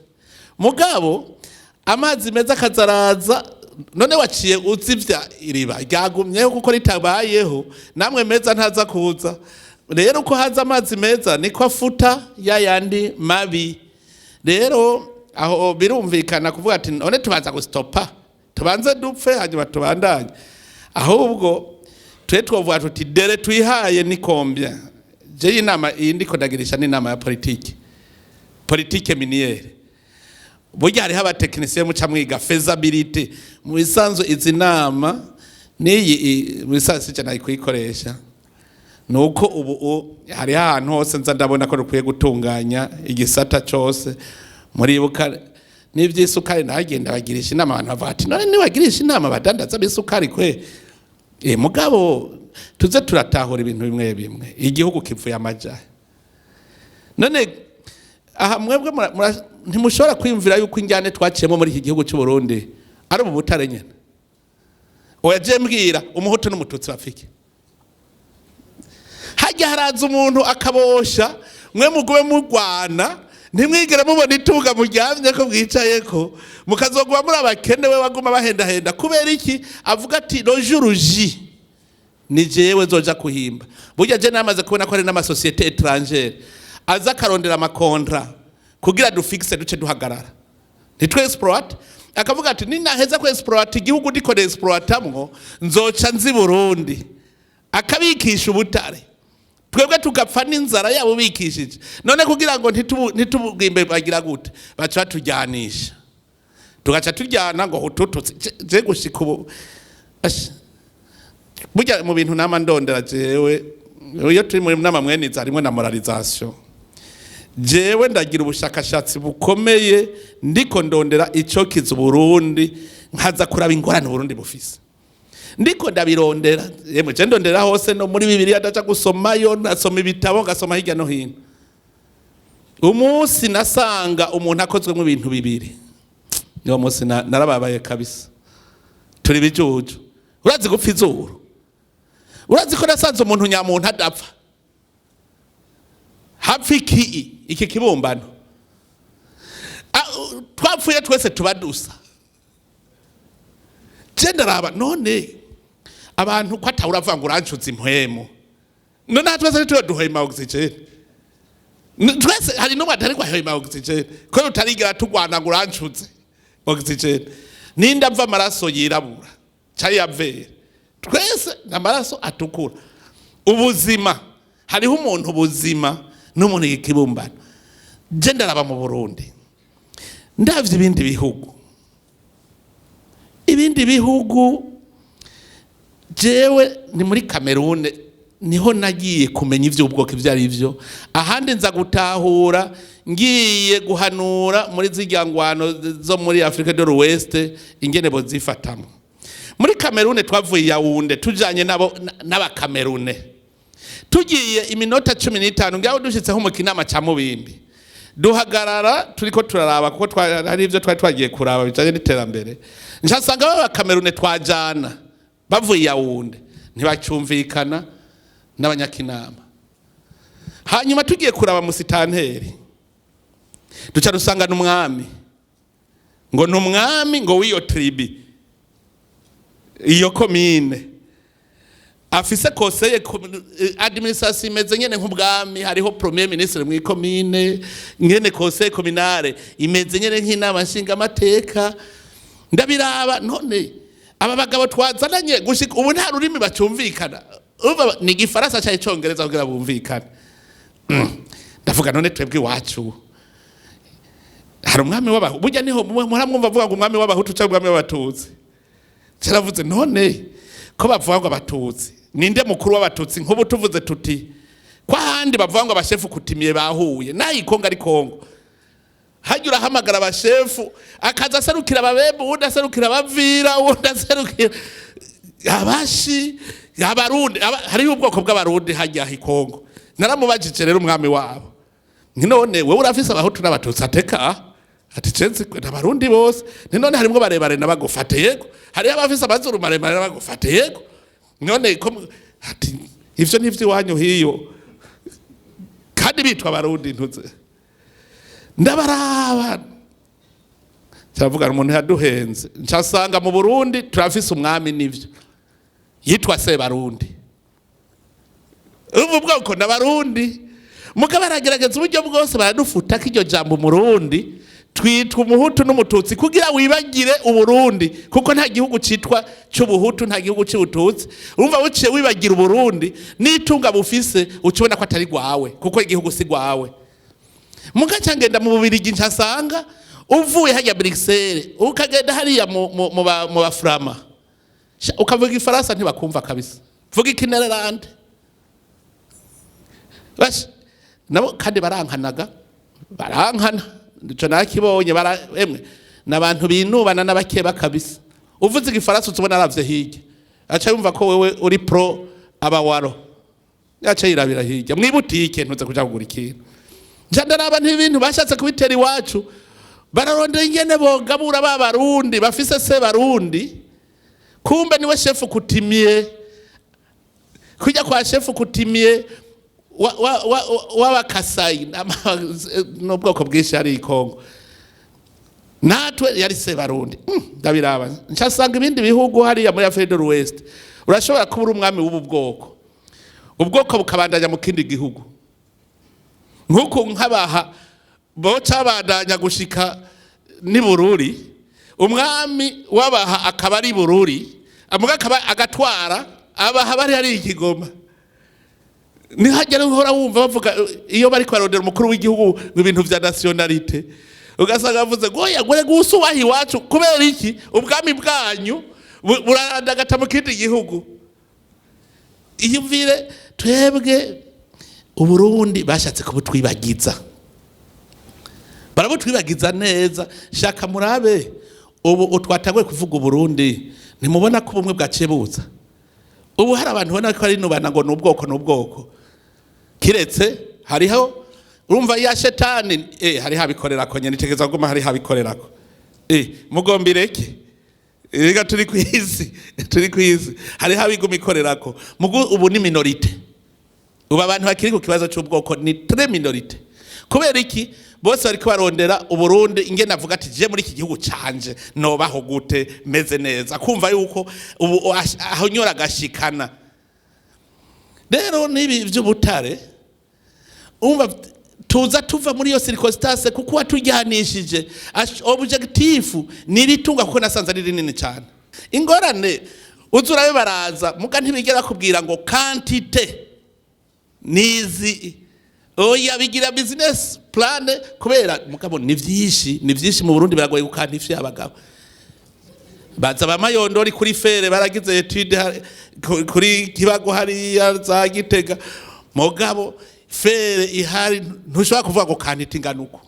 mugabo amazi meza akazaraza. None waciye uzivya iriba ryagumyeho, kuko ritabayeho namwe meza ntaza kuza. Rero uko haza amazi meza niko afuta ya yandi mabi. Rero aho birumvikana kuvuga ati none tubanza gustopa, tubanze dupfe, hanyuma tubandanye. Ahubwo twe twovuga tuti délai twihaye ni combien? Je iyi nama iyi ndiko ndagirisha ni inama ya politike, politique minière. Burya hariho abatekinisiye muca mwiga faisabilité. Mu bisanzwe izi nama n'iyi mu bisanzwe sije nayikuyikoresha, nuko ubu hariho ahantu hose nza ndabona ko dukwiye gutunganya igisata cose. Muribuka n'ivy'isukari, nagenda bagirisha inama, abantu bavuga ati none nibagirisha inama abadandaza b'isukari kwe? Mugabo tuze turatahura ibintu bimwe bimwe. Igihugu kivuye amaja none aha mwebwe ntimushobora kwiyumvira yuko injyane twaciyemo muri iki gihugu cy'u Burundi ari ubu butare nyene. Oya, je mbwira, Umuhutu n'Umututsi bafike hajya haraza umuntu akabosha, mwe mugume murwana, ntimwigere mubona itunga muryamye ko mwicayeko, mukazoguma muri abakene, we baguma bahendahenda. Kubera iki? Avuga ati le jour J ni jewe nzoja kuhimba. Burya je namaze kubona ko hari n'amasosiyete étrangère aza akarondera ama contrats kugira dufixe, duce duhagarara ntitwe exploite. Akavuga ati ninaheza ko exploite igihugu ndiko exploitamwo, nzoca nzi Burundi, akabikisha ubutare, twebwe tugapfa n'inzara yabo bikishije. None kugira ngo ntitubwimbe bagira gute? Baca batujyanisha, tugaca turyana ngo hutututse. Je gushika ubu burya mu bintu nama ndondera jewe iyo turi muri nama mweniza harimwo na moralisation. Jewe ndagira ubushakashatsi bukomeye, ndiko ndondera ico kiza Burundi, nkaza kuraba ingorane Burundi bufise, ndiko ndabirondera. Yemwe, je ndondera hose, no muri Bibiliya ndaja gusomayo, nasoma ibitabo, ngasoma hirya no hino. Umunsi nasanga umuntu akozwemo ibintu bibiri, niwo munsi narababaye kabisa. Turi bijuju. Urazi gupfa izuru? Urazi ko nasanze umuntu nyamuntu adapfa, hapfa iki kibumbano? Twapfuye twese tuba dusa. Je ndaraba none abantu ko atawura avuga ngo urancuza impwemu. None twese ntituwe duhema oxygen? Twese hari n'umwe atari kwahema oxygen, ko tutarigera tugwana ngo urancuze oxygen. Ninde ava amaraso yirabura cyari yavera? Twese amaraso atukura. Ubuzima, hariho umuntu ubuzima n'umuntu ikibumbano. Je ndaraba mu Burundi, ndavye ibindi bihugu, ibindi bihugu. Jewe ni muri Kamerune niho nagiye kumenya ivy'ubwoko ivyo ari vyo. Ahandi nza gutahura ngiye guhanura muri zirya ngwano zo muri Afrique de l'Ouest, ingene bozifatamo. Muri Kamerune twavuye Yaounde tujanye nabo n'Abakamerune, tugiye iminota 15 ngaho dushitseho mu kinama ca Mubimbi, duhagarara turiko turaraba, kuko hari ivyo twari twagiye kuraba bijanye n'iterambere. Nsanga baba Kamerune twajana bavuye Yaounde ntibacumvikana n'abanyakinama. Hanyuma tugiye kuraba musitanteri, duca dusanga n'umwami, ngo ni umwami ngo w'iyo tribu, iyo komine afise conseil administration imeze nyene nk'ubwami. Hariho premier ministre mu ikomine nyene, conseil communal imeze nyene nk'inama nshingamateka. Ndabiraba none aba bagabo twazananye gushika ubu nta rurimi bacumvikana. Urumva ni igifaransa cyangwa icongereza kugira bumvikane. Ndavuga none twebwe iwacu hari umwami w'abahutu? Burya niho muramwumva avuga ngo umwami w'abahutu cyangwa umwami w'abatutsi. Caravuze none ko bavuga ngo abatutsi, ninde mukuru w'abatutsi? Nk'ubu tuvuze tuti ko ahandi bavuga ngo abashefu coutumiers bahuye, naho ikongo ari Kongo, hajya urahamagara abashefu akaza aserukira ababembe, uwundi aserukira abavira, uwundi aserukira abashi, abarundi. Hariho ubwoko bw'abarundi hajya ikongo. Naramubajije rero umwami wabo nti: "None wewe urafise abahutu n'abatutsi?" Ateka ati: "Cenzi abarundi bose." Nti: "None harimwo barebare n'abagufate?" "Yego." "Hariho abafise amazuru maremare n'abagufate?" "Yego." "None ko ati ivyo nivyo iwanyu hiyo kandi bitwa abarundi?" Ntuze ndabaraba, cyavuga umuntu yaduhenze. Ncasanga mu Burundi turafise umwami, nivyo, yitwa Sebarundi. Ubu bwoko n'abarundi, mugabo baragerageza uburyo bwose baradufuta ko iryo jambo umurundi, twitwa umuhutu n'umututsi kugira wibagire uburundi, kuko nta gihugu citwa c'ubuhutu, nta gihugu c'ubututsi. Urumva buciye wibagira uburundi n'itunga bufise, ucibona ko atari rwawe, kuko igihugu si rwawe. Mugaca ngenda mu Bubirigi, ncasanga uvuye hajya Bruxelles ukagenda hariya mu baframa, ukavuga ifaransa ntibakumva kabisa. Vuga ikinererande. Basha nabo kandi barankanaga, barankana. Ico nakibonye, bara emwe nabantu binubana n'abakeba kabisa. Uvuze igifaransa uzubona aravye hirya, aca yumva ko wewe uri pro abawaro, aca yirabira hirya. Mwibutike ntuze kuja kugura ikintu. Nca ndaraba ntibintu bashatse kubitera iwacu, bararondera ingene bogabura ba barundi bafise se barundi, kumbe niwe chef coutumier. Kujya kwa chef coutumier w'abakasayi n'ubwoko bwinshi hari i Kongo, natwe yari se barundi. Ndabiraba ncasanga ibindi bihugu hariya muri Afrique de l'Ouest urashobora kuba uri umwami w'ubu bwoko, ubwoko bukabandanya mu kindi gihugu. Nk'uku nkabaha boca bandanya gushika ni Bururi, umwami w'abaha akaba ari Bururi, amuga akaba agatwara abaha bari hari ikigoma. Nihagera uhora wumva bavuga iyo bari kwarondera umukuru w'igihugu mu bintu vya nationalité, ugasanga bavuze ngo oya, gore gusubaha iwacu. Kubera iki? Ubwami bwanyu burarandagata mu kindi gihugu. Iyumvire, twebwe uburundi bashatse kubutwibagiza, barabutwibagiza neza. Shaka murabe ubu utwatanguye kuvuga uburundi, ntimubona ko ubumwe bwaciye buza? Ubu hari abantu ubona ko ari nubana ngo ni ubwoko n'ubwoko, kiretse hariho Urumva ya shetani hari habikorerako nyene, itegeza kuguma hari habikorerako. Mugombireke rega, turi kwisi, turi kwisi, hari habiguma ikorerako. Mugu ubu ni minorité. Ubu abantu bakiri ku kibazo cy'ubwoko ni très minorité. Kubera iki? Bose bariko barondera Uburundi ingene avuga ati: "Je muri iki gihugu canje nobaho gute meze neza?" Kumva yuko ubu ahonyora agashikana. Rero n'ibi by'ubutare, umva, tuza tuva muri iyo circonstance kuko watujyanishije objectif ni iritunga, kuko nasanze ari rinini cyane. Ingorane uza urabe, baraza muga ntibigera kubwira ngo quantité nizi. Oya, bigira business plan kubera mugabo ni vyinshi, ni vyinshi. Mu Burundi biragoye gukanta ifi. Abagabo baza bamayondori kuri fer, baragize étude kuri Kibago hariya za Gitega, mugabo fer ihari ntushobora kuvuga ngo quantité ingana uko.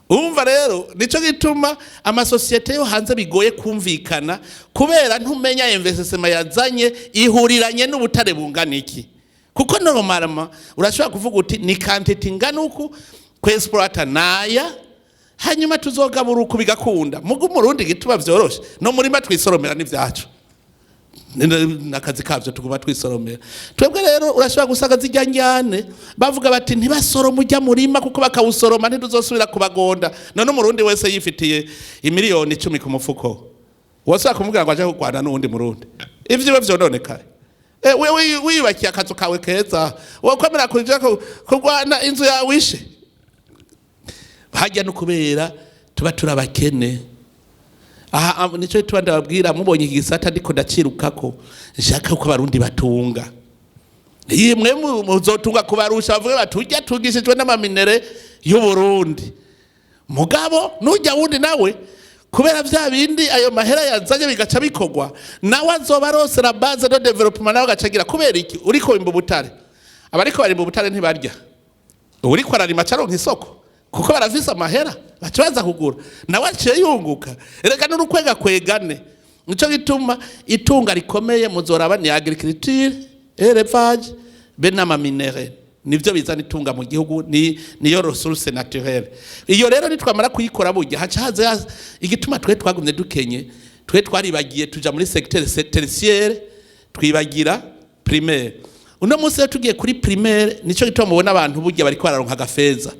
Umva rero, nico gituma amasosiyete yo hanze bigoye kumvikana, kubera ntumenya investissement yazanye ihuriranye n'ubutare bungana iki. Kuko normalement urashobora kuvuga uti: "Ni quantité ingana uku, kwexploita naya, hanyuma tuzogabura uku," bigakunda. Mugu Murundi gituma vyoroshe no murima twisoromera n'ivyacu nakazi kavyo, tuguma twisoromera twebwe. Rero urashobora gusanga zijya njyane bavuga bati: "Ntibasoroma ujya murima, kuko bakawusoroma ntituzosubira kubagonda." None Umurundi wese yifitiye imiliyoni 10 ku mufuko, wosubira kumubwira ngo aje kurwana n'uwundi Murundi ivyiwe vyononekaye? Wewe wiyubakiye akazu kawe keza, wokwemera kuja kurwana inzu yawe ishe hajya? No kubera tuba turabakene aha, nico tuba ndababwira. Mubonye iki gisata ndiko ndacirukako, nshaka ko Abarundi batunga. Iyi mwe muzotunga kubarusha, bavuge bati: "Ujya tugishijwe n'ama minerais y'u Burundi." Mugabo nujya wundi nawe, kubera vya bindi ayo mahera yazanye bigaca bikorwa, nawe azoba arose la base de développement, nawe agaca agira. Kubera iki? Uriko wimba ubutare, abariko barimba ubutare ntibarya. Uriko ararima acaronka isoko, kuko barafise amahera, baca baza kugura, nawe aciye yunguka. Erega n'urukwega kwegane. Nico gituma itunga rikomeye muzoraba ni agriculture, élevage be n'ama minerais, nivyo bizana itunga mu gihugu, ni niyo ressource naturelle. Iyo rero nitwamara kuyikora, burya haca haza igituma twe twagumye dukenye. Twe twaribagiye, tuja muri secteur tertiaire, twibagira primaire. Uno munsi rero tugiye kuri primaire, nico gituma mubona abantu burya bariko bararonka agafeza,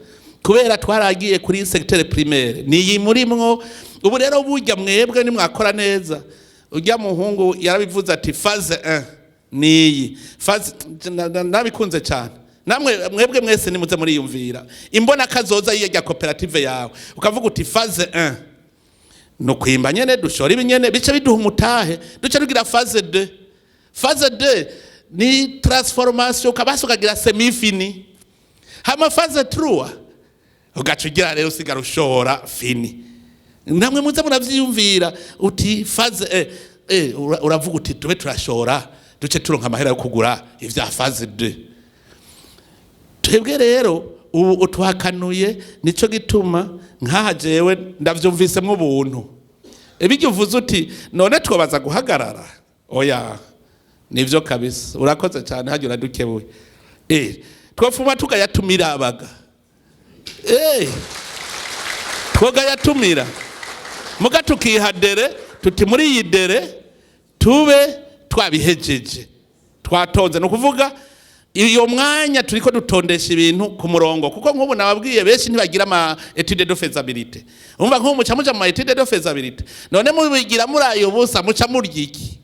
kubera twaragiye kuri secteur primaire. Niyi murimwo ubu rero. Burya mwebwe nimwakora neza, ujya muhungu yarabivuze ati: "Phase 1 niyi phase." Nabikunze cyane. Namwe mwebwe mwese nimuze muriyumvira imbona kazoza y'iyo koperative yawe, ukavuga uti: "Phase 1 no kwimba nyene, dushora ibinyene, bice biduha umutahe, duce tugira phase 2." Phase 2 ni transformation, ukabasa ukagira semi fini. Hama phase 3 ugaca ugira rero usigara ushora fini. Namwe muze muravyiyumvira uti phase uravuga uti: "Tube turashora, duce turonka amahera yo kugura ivya phase 2." Twebwe rero ubu utuhakanuye, nico gituma nkaha jewe ndavyumvisemwo ubuntu ibijya uvuze uti: "None twobaza guhagarara?" Oya, nivyo kabisa, urakoze cyane, hajya uradukebuye. Twofuma tugayatumira abaga, twogayatumira muga tukiha délai, tuti muri iyi délai tube twabihejeje, twatonze. Ni ukuvuga iyo mwanya turiko dutondesha ibintu ku murongo, kuko nk'ubu nababwiye benshi ntibagira ama étude de faisabilité. Umva, nk'ubu muca muja mu ma étude de faisabilité, none mubigira muri ayo busa, muca murya iki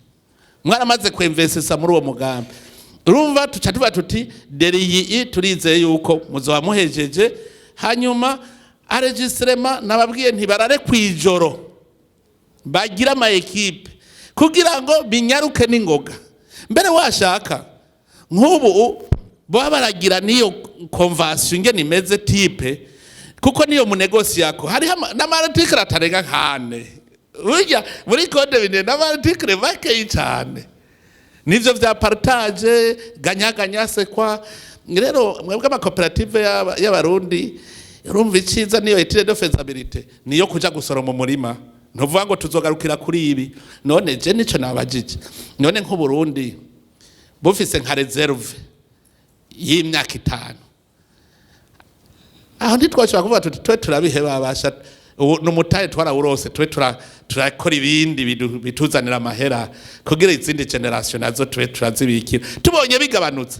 mwaramaze kwemvesesa muri uwo mugambi? Urumva tuca tuba tuti: "Délai iyi turizeye yuko muzoba muhejeje." Hanyuma enregistrement, nababwiye ntibarare kwijoro, bagira ama équipes kugira ngo binyaruke n'ingoga. Mbere washaka nk'ubu baba baragira n'iyo convention ingene imeze type, kuko niyo munegosiyako hariho n'ama articles atarenga nkane. Burya muri code minier n'ama articles makeyi cane, nivyo vya partage ganyaganya sekwa. Rero mwebwe amakoperative y'Abarundi, urumva iciza niyo étude de faisabilité, niyo kuja gusoroma umurima. Ntuvuga ngo tuzogarukira kuri ibi. None je nico nabajije: none nk'Uburundi bufise nka réserve y'imyaka 5. Aho ntitwashobora kuvuga tuti twe turabiheba, basha, ubu n'umutahe twarawurose, twe turakora ibindi bituzanira amahera kugira izindi générations nazo tube turazibikira. Tubonye bigabanutse,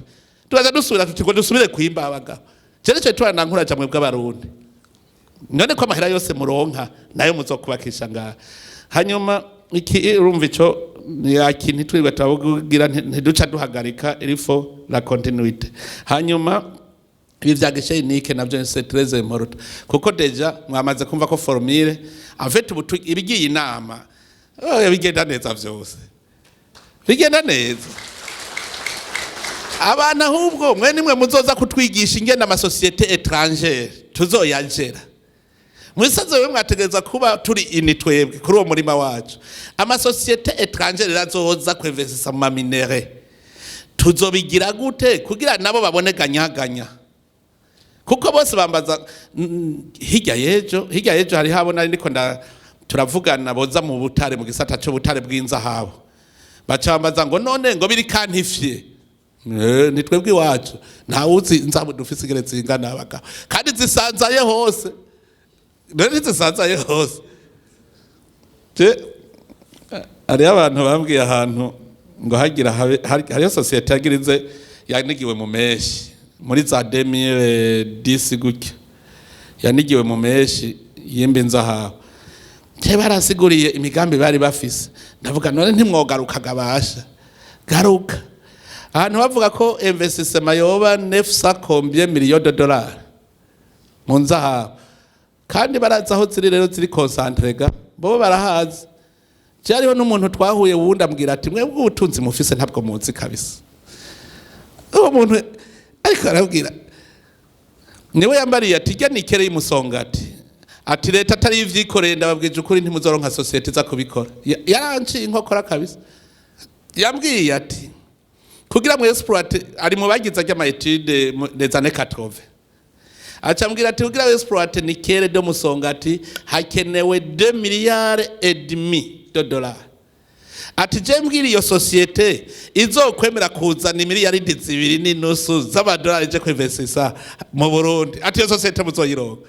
tukaza dusubira tuti ngo dusubire kwimba. Abagabo cyo turanankura jamwe bw'Abarundi. None ko amahera yose muronka nayo muzokubakisha ngaha? Hanyuma iki, urumva ico yaki, ntitwirirwe turavugira, ntiduca duhagarika, il faut la continuité. Hanyuma ibi vya guichet unique navyo, c'est très important, kuko déjà mwamaze kumva ko formule, en fait, ubu ibigiye inama, oh, bigenda neza, vyose bigenda neza. Abantu ahubwo mwe nimwe muzoza kutwigisha ingene ama sociétés étrangères tuzoyagera. Mwisaze wewe mwategereza kuba turi ini twebwe kuri uwo murima wacu. Ama sociétés étrangères azoza kwinvestisa mu ma minerais, tuzobigira gute kugira nabo babone ganyaganya? Kuko bose bambaza hirya y'ejo hari habona ndiko nda turavugana, boza mu butare, mu gisata c'ubutare bw'inzahabu, baca bambaza ngo none ngo biri quantifié? Ni twebwe iwacu ntawuzi inzahabu dufise ingene zingana, abagabo, kandi zisanzaye hose. None zisanzaye hose. Je hariho abantu bambwiye ahantu ngo hagira hariyo société yagirize yanigiwe mu menshi muri za 2010 gutya, yanigiwe mu menshi yimba inzahabu. Je barasiguriye imigambi bari bafise, ndavuga none ntimwogarukaga? Basha garuka ahantu bavuga ko investissement yoba 900 combien millions de dollars mu nzahabu, kandi barazi aho ziri rero, ziri concentrées ga, bo barahazi. Je hariho n'umuntu twahuye wundi ambwira ati mwebwe ubutunzi mufise ntabwo muzi kabisa. Uwo muntu ariko arabwira, niwe yambariye ati jya nikere y'umusongati, ati leta atari ivyikoreye, ndababwije ukuri, ntimuzoronka société iza kubikora. Yaranciye inkokora kabisa. Yambwiye ati kugira ngo exploite, ari mu bagize ajya ama études des années 80, aca ambwira ati kugira ngo exploite nickel de Musongati hakenewe 2 milliards et demi de dollars. Ati je mbwira iyo société izokwemera kuzana imiliyaridi 2.5 z'amadolari ije kwinvestisa mu Burundi, ati iyo société muzoyironka.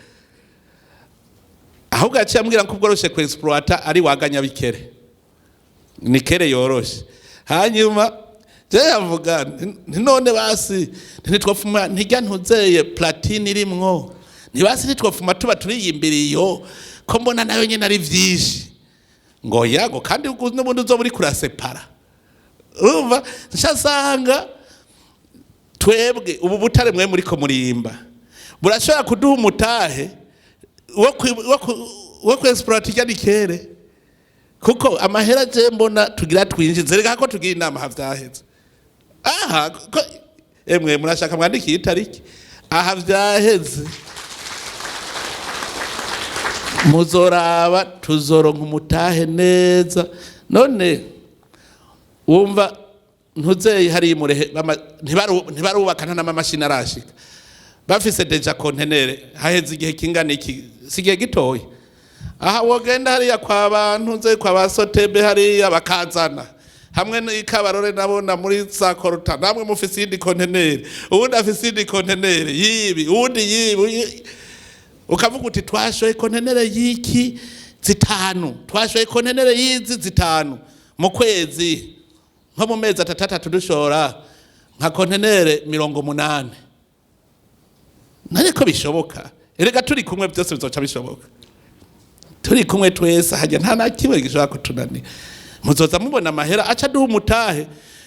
Ahubwo yaciye ambwira ko ubworoshe ku exploita ari waganya bikere, nickel yoroshe. Hanyuma je yavuga nti none basi ntitwofuma ntijya ntuzeye platine irimwo, ntibasi ntitwofuma tuba turiyimbira iyo ko mbona nayo nyene ari vyinshi? Ngo yago, kandi n'ubundi uzoba uri kurasepara. Urumva nshasanga twebwe ubu butare mwe muriko murimba burashobora kuduha umutahe wo kwexploita irya nickel, kuko amahera je mbona tugira twinjize, reka ko tugira inama havyaheze aha ko emwe murashaka mwandikiye itariki aha vyaheze, muzoraba tuzoronka umutahe neza. None wumva ntuzeye hariya murehe ntibarubaka, nta n'amamashini arashika, bafise déjà conteneurs haheze igihe kingana iki? Si igihe gitoya. Aha wogenda hariya kwa bantu nze kwa ba Sotebe hariya bakazana hamwe n'ikabarore, nabona muri za koruta namwe mufise iyindi conteneur, uwundi afise iyindi conteneur yibi, uwundi yibi, ukavuga uti twashoye conteneur y'iki zitanu, twashoye conteneur y'izi zitanu mu kwezi, nko mu mezi atatu atatu dushora nka conteneur 80. Nariko bishoboka erega, turi kumwe byose bizoca bishoboka. Turi kumwe twese hajya nta na kimwe gishobora kutunanira. Muzoza mubona amahera aca duha umutahe.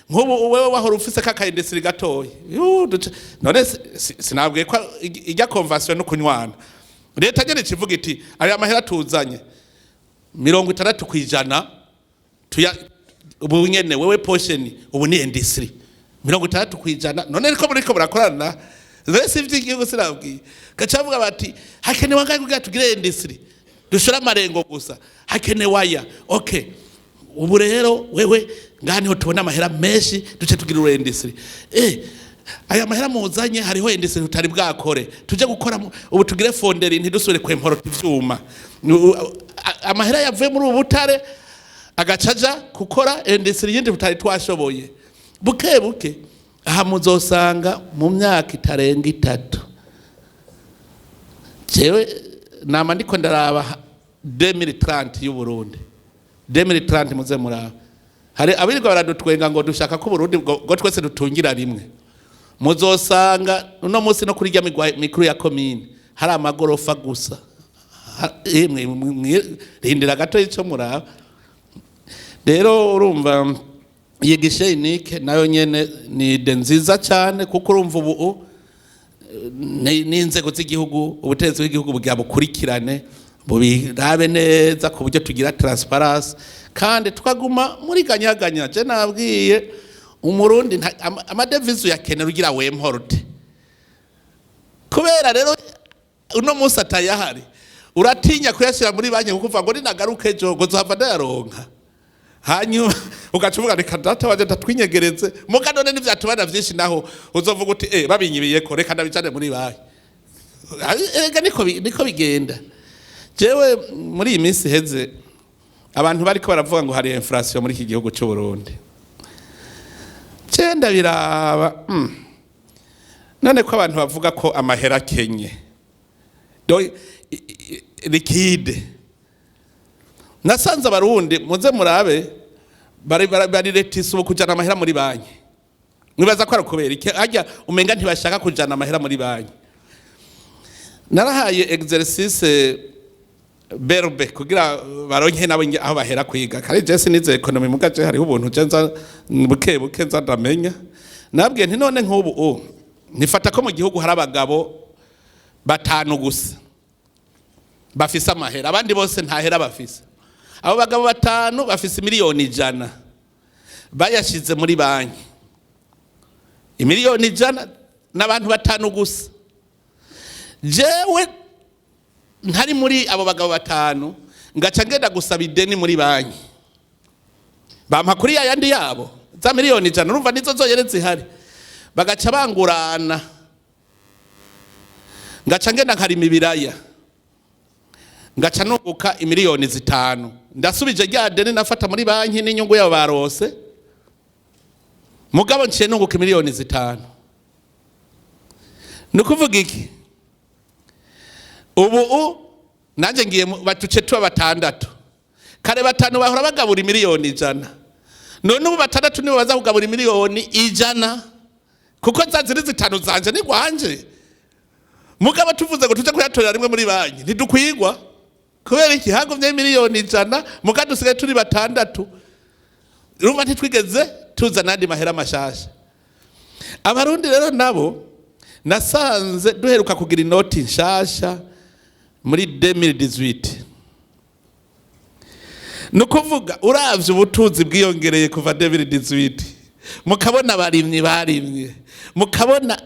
Nk'ubu wewe wahora ufise ka industrie gatoya. None sinabwiye ko ijya convention no kunywana, leta nyene ikivuga iti aya mahera tuzanye 60% tuya ubu nyene, wewe portion ubu ni industrie 60%. None ariko muriko murakorana mbese ivy'igihugu, sinabwiye gaca bavuga bati hakenewe angahe kugira tugire industrie, dushore amarengo gusa? Hakenewe aya. Okay, ubu rero wewe ngaha niho tubona amahera menshi, duce tugira uru industrie. Aya mahera muzanye, hariho industrie tutari bwakore, tuje gukora ubu tugire fonderie, ntidusubire kwemporota ivyuma. Amahera yavuye muri ubu butare agacaja gukora industrie yindi tutari twashoboye. Buke buke aha muzosanga mu myaka itarenga 3. Jewe nama ndiko ndaraba 2030 y'u Burundi, 2030 muze muraba. Hari abirirwa baradutwenga ngo dushaka ko Burundi ngo twese dutungira rimwe. Muzosanga uno munsi no kuri rya migwa mikuru ya komine hari amagorofa gusa. Emwe, rindira gato ico muraba. Rero urumva iyi guichet unique nayo nyene ni idée nziza cyane, kuko urumva ubu n'inzego z'igihugu, ubutegetsi bw'igihugu bugira bukurikirane, bubirabe neza ku buryo tugira transparence kandi tukaguma muri ganyaganya. Je nabwiye Umurundi amadevize uyakenera ugira w'importe. Kubera rero uno munsi atayahari, uratinya kuyashyira muri banki, kuko uvuga ngo ninagaruka ejo ngo nzohava ndayaronka. Hanyuma ugaca uvuga: "Reka data waje ndatwinyegereze." Muga none n'ivyatubana vyinshi, naho uzovuga uti: "Babinyibiyeko, reka ndabijane muri banki." Erega niko bigenda. Jewe muri iyi minsi iheze abantu bariko baravuga ngo hari inflation muri iki gihugu cy'u Burundi. Je ndabiraba. None ko abantu bavuga ko amahera akenye liquide, nasanze Abarundi, muze murabe, bari réticents ubu kujana amahera muri banki. Mwibaza ko ari ukubera iki? Harya umenga ntibashaka kujana amahera muri banki. Narahaye exercice berbe kugira baronke nabo aho bahera kwiga. Kandi je sinize économie, muga je hariho ubuntu je nza buke buke nza ndamenya. Nabwiye nti: "None nk'ubu nifata ko mu gihugu hari abagabo batanu gusa bafise amahera, abandi bose nta hera bafise. Abo bagabo batanu bafise 100 miliyoni bayashize muri banki, 100 miliyoni n'abantu batanu gusa. Jewe ntari muri abo bagabo batanu, ngaca ngenda gusaba ideni muri banki, bampa kuri ya yandi yabo za 100 miliyoni, urumva nizo zonyene zihari, bagaca bangurana, ngaca ngenda nkarima ibiraya, ngaca nunguka 5 miliyoni, ndasubije rya deni nafata muri banki n'inyungu yabo barose, mugabo nciye nunguka 5 miliyoni. Ni ukuvuga iki? Ubu nanjye ngiye batuce tuba batandatu. Kare batanu bahora bagabura 100 miliyoni, none ubu batandatu nibo baza kugabura 100 miliyoni, kuko za ziri zitanu zanje ni gwanje. Mugabo tuvuze ngo tuje kuyatorera rimwe muri banki, ntidukwigwa. Kubera iki? Hagumye 100 miliyoni, muga dusigaye turi batandatu. Urumva ntitwigeze tuza n'andi mahera mashasha. Abarundi rero nabo nasanze duheruka kugira inoti nshasha muri 2018. Ni ukuvuga uravye ubutunzi bwiyongereye kuva 2018, mukabona abarimyi barimye, mukabona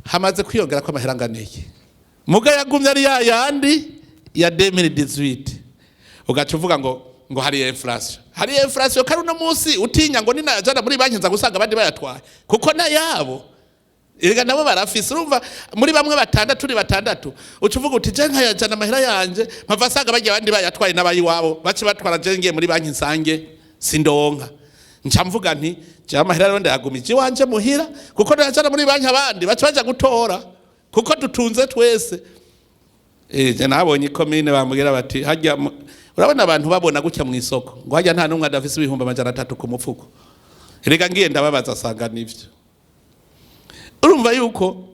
hamaze kwiyongera ko amahera angana iki, muga yagumye ari ya yandi ya 2018. Ugaca uvuga ngo hari inflation. Hari inflation kandi uno munsi utinya ngo ninajana muri banki nza gusanga abandi bayatwaye, kuko nayabo erega nabo barafise. Urumva muri bamwe batandatu, turi batandatu, uca uvuga uti: "Je nkayajana amahera yanje, mpava asanga bagiye abandi bayatwaye n'abayiwabo bace batwara, je ngiye muri banki nsange sindonka." Nca mvuga nti: "Je amahera rero ndayagumije iwanje muhira, kuko ndayajana muri banki abandi bace baja gutora, kuko dutunze twese." Je nabonye ikomine bambwira bati: "Hajya urabona abantu babona gutya mu isoko ngo hajya nta n'umwe adafise 300,000 ku mufuko." Rega ngiye ndababaza, asanga nivyo. Urumva yuko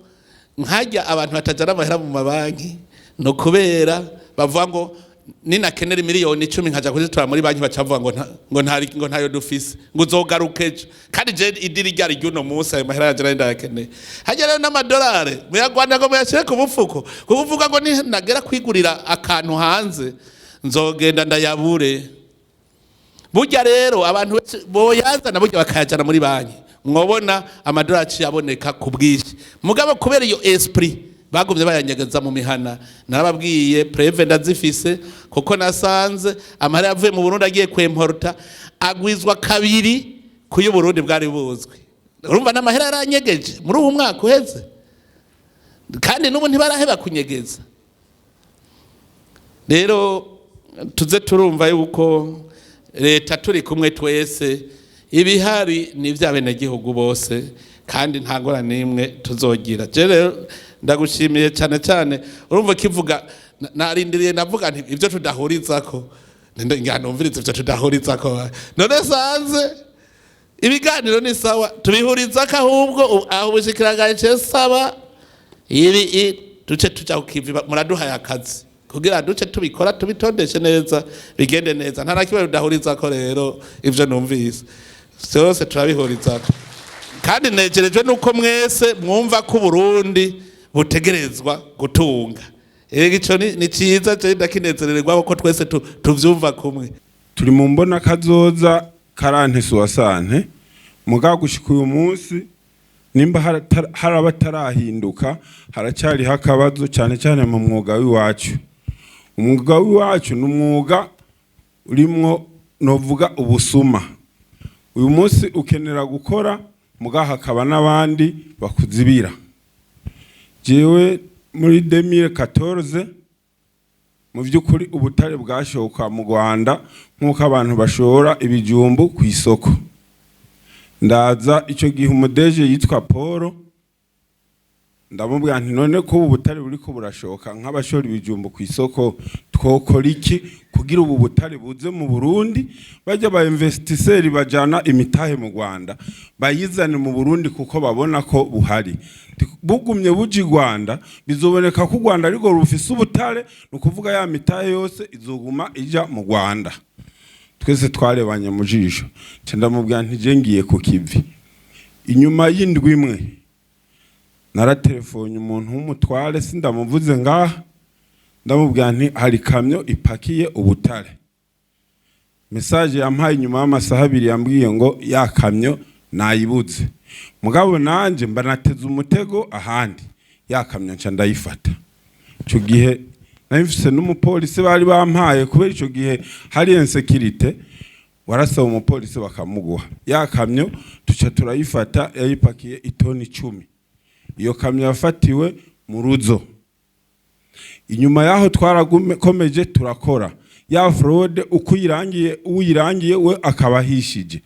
nkajya abantu batajana amahera mu mabanki no kubera bavuga ngo ninakenera 10 miliyoni nkaja kuzitora muri banki, bacavuga ngo ntayo dufise, ngo uzogaruke ejo, kandi je idiri ryari ry'uno munsi, ayo mahera yanje nari ndayakeneye. Hajya rero n'amadolari muyagwanda ngo muyashyire ku mufuko, kuko uvuga ngo ninagera kwigurira akantu hanze nzogenda ndayabure. Burya rero abantu benshi boyazana burya bakayajana muri banki, mwobona amadolari aciye aboneka ku bwinshi. Mugabo kubera iyo esprit bagumye bayanyegeza mu mihana. Narababwiye, preuves ndazifise, kuko nasanze amahera yavuye mu Burundi agiye kwemporta agwizwa kabiri ku y'Uburundi bwari buzwi. Urumva n'amahera yaranyegeje muri uwu mwaka uheze, kandi n'ubu ntibaraheba kunyegeza. Rero tuze turumva yuko leta turi kumwe twese, ibihari ni iby'abenegihugu bose, kandi nta ngorane n'imwe tuzogira. Je rero Ndagushimiye cyane cyane. Urumva kivuga narindiriye, ndavuga nti ibyo tudahurizako, ngira numvirize ibyo tudahurizako. None sanze ibiganiro ni sawa, tubihurizako. Ahubwo aho ubushikiranganje saba ibi duce tuja kukivi, muraduhaye akazi kugira duce tubikora, tubitondeshe neza, bigende neza. Nta na kimwe tudahurizako. Rero ivyo numvise vyose turabihurizako, kandi negerejwe nuko mwese mwumva ko Burundi butegerezwa gutunga. Ego, ico ni ciza, je ndakinezererwa kuko twese tuvyumva kumwe. Turi mu mbona kazoza karante suwasante, mugabo gushika uyu munsi nimba hari abatarahinduka, haracyariho akabazo cyane cyane mu mwuga w'iwacu. Umwuga w'iwacu ni umwuga urimwo novuga ubusuma. Uyu munsi ukenera gukora, mugabo hakaba n'abandi bakuzibira. Jewe muri 2014, mu by'ukuri ubutare bwashoka mu Rwanda nk'uko abantu bashora ibijumbu ku isoko. Ndaza icyo gihe umudeje yitwa Paul, ndamubwira nti: "None ko ubu butare buriko burashoka nk'abashora ibijumbu ku isoko, twokora iki kugira ubu butare buze mu Burundi, bajya ba investisseurs bajana imitahe mu Rwanda bayizane mu Burundi kuko babona ko buhari? Bugumye buja i Rwanda, bizoboneka ko u Rwanda ariko rufise ubutare, ni ukuvuga ya mitahe yose izoguma ija mu Rwanda." Twese twarebanye mu jisho, nca ndamubwira nti: "Je ngiye ku kivi." Inyuma y'indwi imwe naratelefone umuntu w'umutware, sindamuvuze ngaha, ndamubwira nti: "Hari kamyo ipakiye ubutare." Message yampaye inyuma y'amasaha 2 yambwiye ngo ya kamyo nayibuze. Mugabo nanje mba nateze umutego ahandi, ya kamyo nca ndayifata. Ico gihe nari mfise n'umupolisi bari bampaye, kubera ico gihe hari insécurité, warasaba umupolisi bakamuguha. Ya kamyo tuca turayifata, yayipakiye itoni 10. Iyo kamyo yafatiwe mu Ruzo. Inyuma yaho twarakomeje turakora ya fraude, uko uyirangiye, uyirangiye we akaba ahishije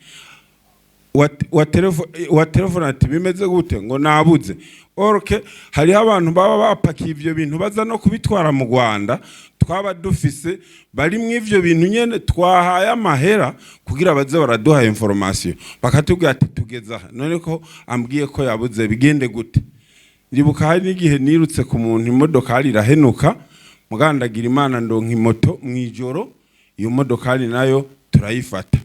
wa telefone ati: "Bimeze gute?" Ngo nabuze. Orke hariho abantu baba bapakiye ivyo bintu baza no kubitwara mu Rwanda, twaba dufise bari mu ivyo bintu nyene twahaye amahera kugira baze baraduha information, bakatubwira ati: "Tugeze aha, none ko ambwiye ko yabuze, bigende gute?" Ndibuka hari n'igihe nirutse ku muntu, imodokari irahenuka, mugandagira Imana ndonka imoto mu ijoro, iyo modokari nayo turayifata.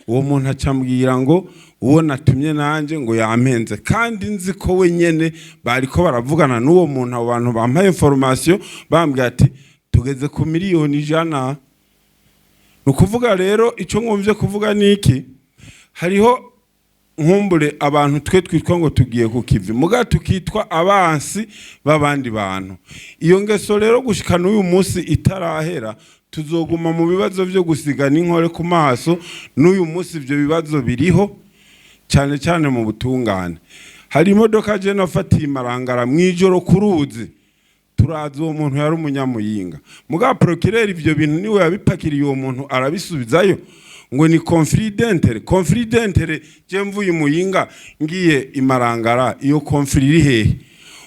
Uwo muntu acambwira ngo uwo natumye nanje ngo yampenze, kandi nzi ko we nyene bariko baravugana n'uwo muntu. Abo bantu bampaye information bambwira ati: "Tugeze ku miliyoni 100." Ni ukuvuga rero, icyo nkumvye kuvuga ni iki: hariho nkumbure abantu twe twitwa ngo tugiye ku kivi, muga tukitwa abansi b'abandi bantu. Iyo ngeso rero gushika n'uyu munsi itarahera, tuzoguma mu bibazo byo gusigana inkore ku maso. N'uyu munsi ibyo bibazo biriho cyane cyane mu butungane. Hari imodoka je nafatiye imarangara mw'ijoro ku ruzi, turazi uwo muntu yari umunyamuyinga, muga procureur ivyo bintu niwe yabipakiriye uwo muntu, arabisubizayo ngo ni conflit d'intérêt. Conflit d'intérêt, je mvuye imuyinga ngiye imarangara, iyo conflit iri hehe?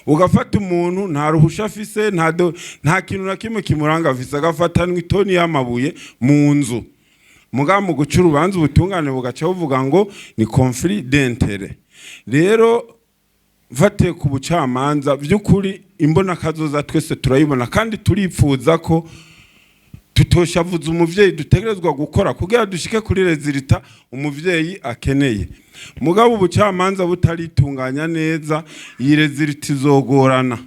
Ugafata umuntu nta ruhusha afise, nta kintu na kimwe kimuranga afise, agafatanwa itoni y'amabuye mu nzu, muga mu guca urubanza ubutungane bugaca buvuga ngo ni conflit d'intérêt. Rero mfatiye ku bucamanza, by'ukuri imbona kazoza twese turayibona, kandi turipfuza ko tutoshavuza umuvyeyi. Dutegerezwa gukora kugira dushike kuri résultat umuvyeyi akeneye. Mugabo ubucamanza butaritunganya neza, iyi résultat izogorana,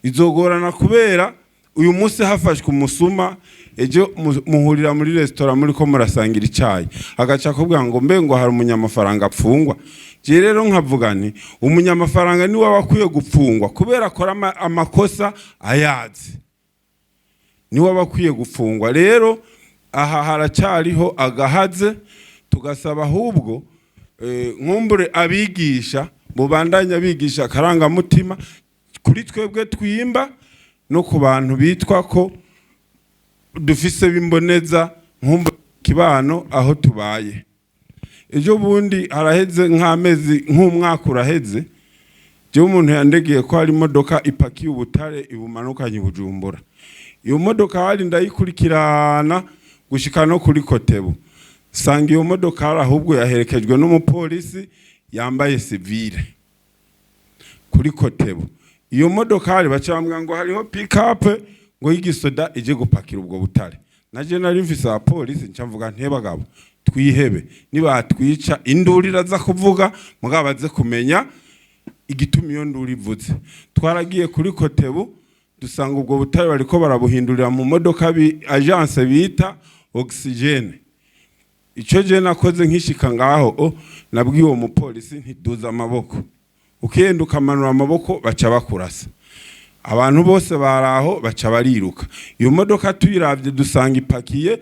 izogorana, kubera uyu munsi hafashwe umusuma, ejo muhurira muri resitora muri ko murasangira icayi, agaca akubwira ngo mbe ngo hari umunyamafaranga apfungwa. Je rero nkavuga nti umunyamafaranga niwe aba akwiye gupfungwa, kubera akora amakosa ayazi, niwe aba akwiye gufungwa. Rero aha haracyariho agahaze, tugasaba ahubwo nkumbure abigisha mubandanya bigisha akarangamutima kuri twebwe twimba no ku bantu bitwa ko dufise bimboneza nkumbure kibano aho tubaye. Ejo bundi haraheze nk'amezi, nk'umwaka uraheze. Jewe umuntu yandegeye ko hari imodoka ipakiye ubutare ibumanukanye i Bujumbura. Iyo modoka hari ndayikurikirana gushika no kuri COTEBU, sanga iyo modoka ahubwo yaherekejwe n'umupolisi yambaye civil kuri COTEBU. Iyo modokari baca bambwira ngo hariho pick-up ngo y'igisoda ije gupakira ubwo butare. Naje nari mfise abapolisi, nca mvuga ntebagabo twihebe, nibatwica induru iraza kuvuga, mugabo baze kumenya igituma iyo nduru ivuze. Twaragiye kuri COTEBU, dusanga ubwo butare bariko barabuhindurira mu modoka bi agence bita oxygène. Icyo je nakoze nkishika ngaho, nabwiye uwo mupolisi ntiduza amaboko, ukenda ukamanura amaboko baca bakurasa. Abantu bose baraho baca bariruka. Iyo modoka tuyiravye dusanga ipakiye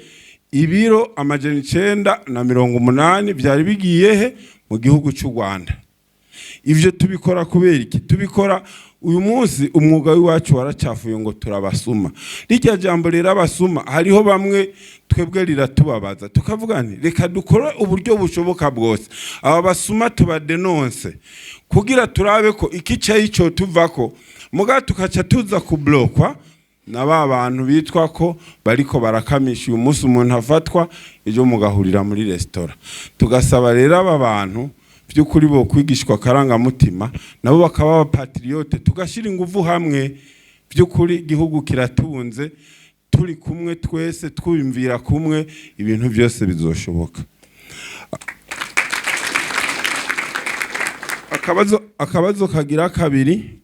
ibiro 980 byari bigiye he? Mu gihugu cy'u Rwanda. Ivyo tubikora kubera iki? Tubikora uyu munsi umwuga w'iwacu waracafuye ngo turabasuma. Rirya jambo rero abasuma, hariho bamwe twebwe riratubabaza, tukavuga nti reka dukore uburyo bushoboka bwose aba basuma tubadenonse, kugira turabe ko ikicaye ico tuvako. Muga tukaca tuza kublokwa na ba bantu bitwa ko bariko barakamisha. Uyu munsi umuntu afatwa, ejo mugahurira muri resitora. Tugasaba rero aba bantu by'ukuri bo kwigishwa akarangamutima, nabo bakaba abapatriote, tugashyira ingufu hamwe. By'ukuri igihugu kiratunze, turi kumwe twese, twiyumvira kumwe, ibintu byose bizoshoboka. Akabazo kagira kabiri: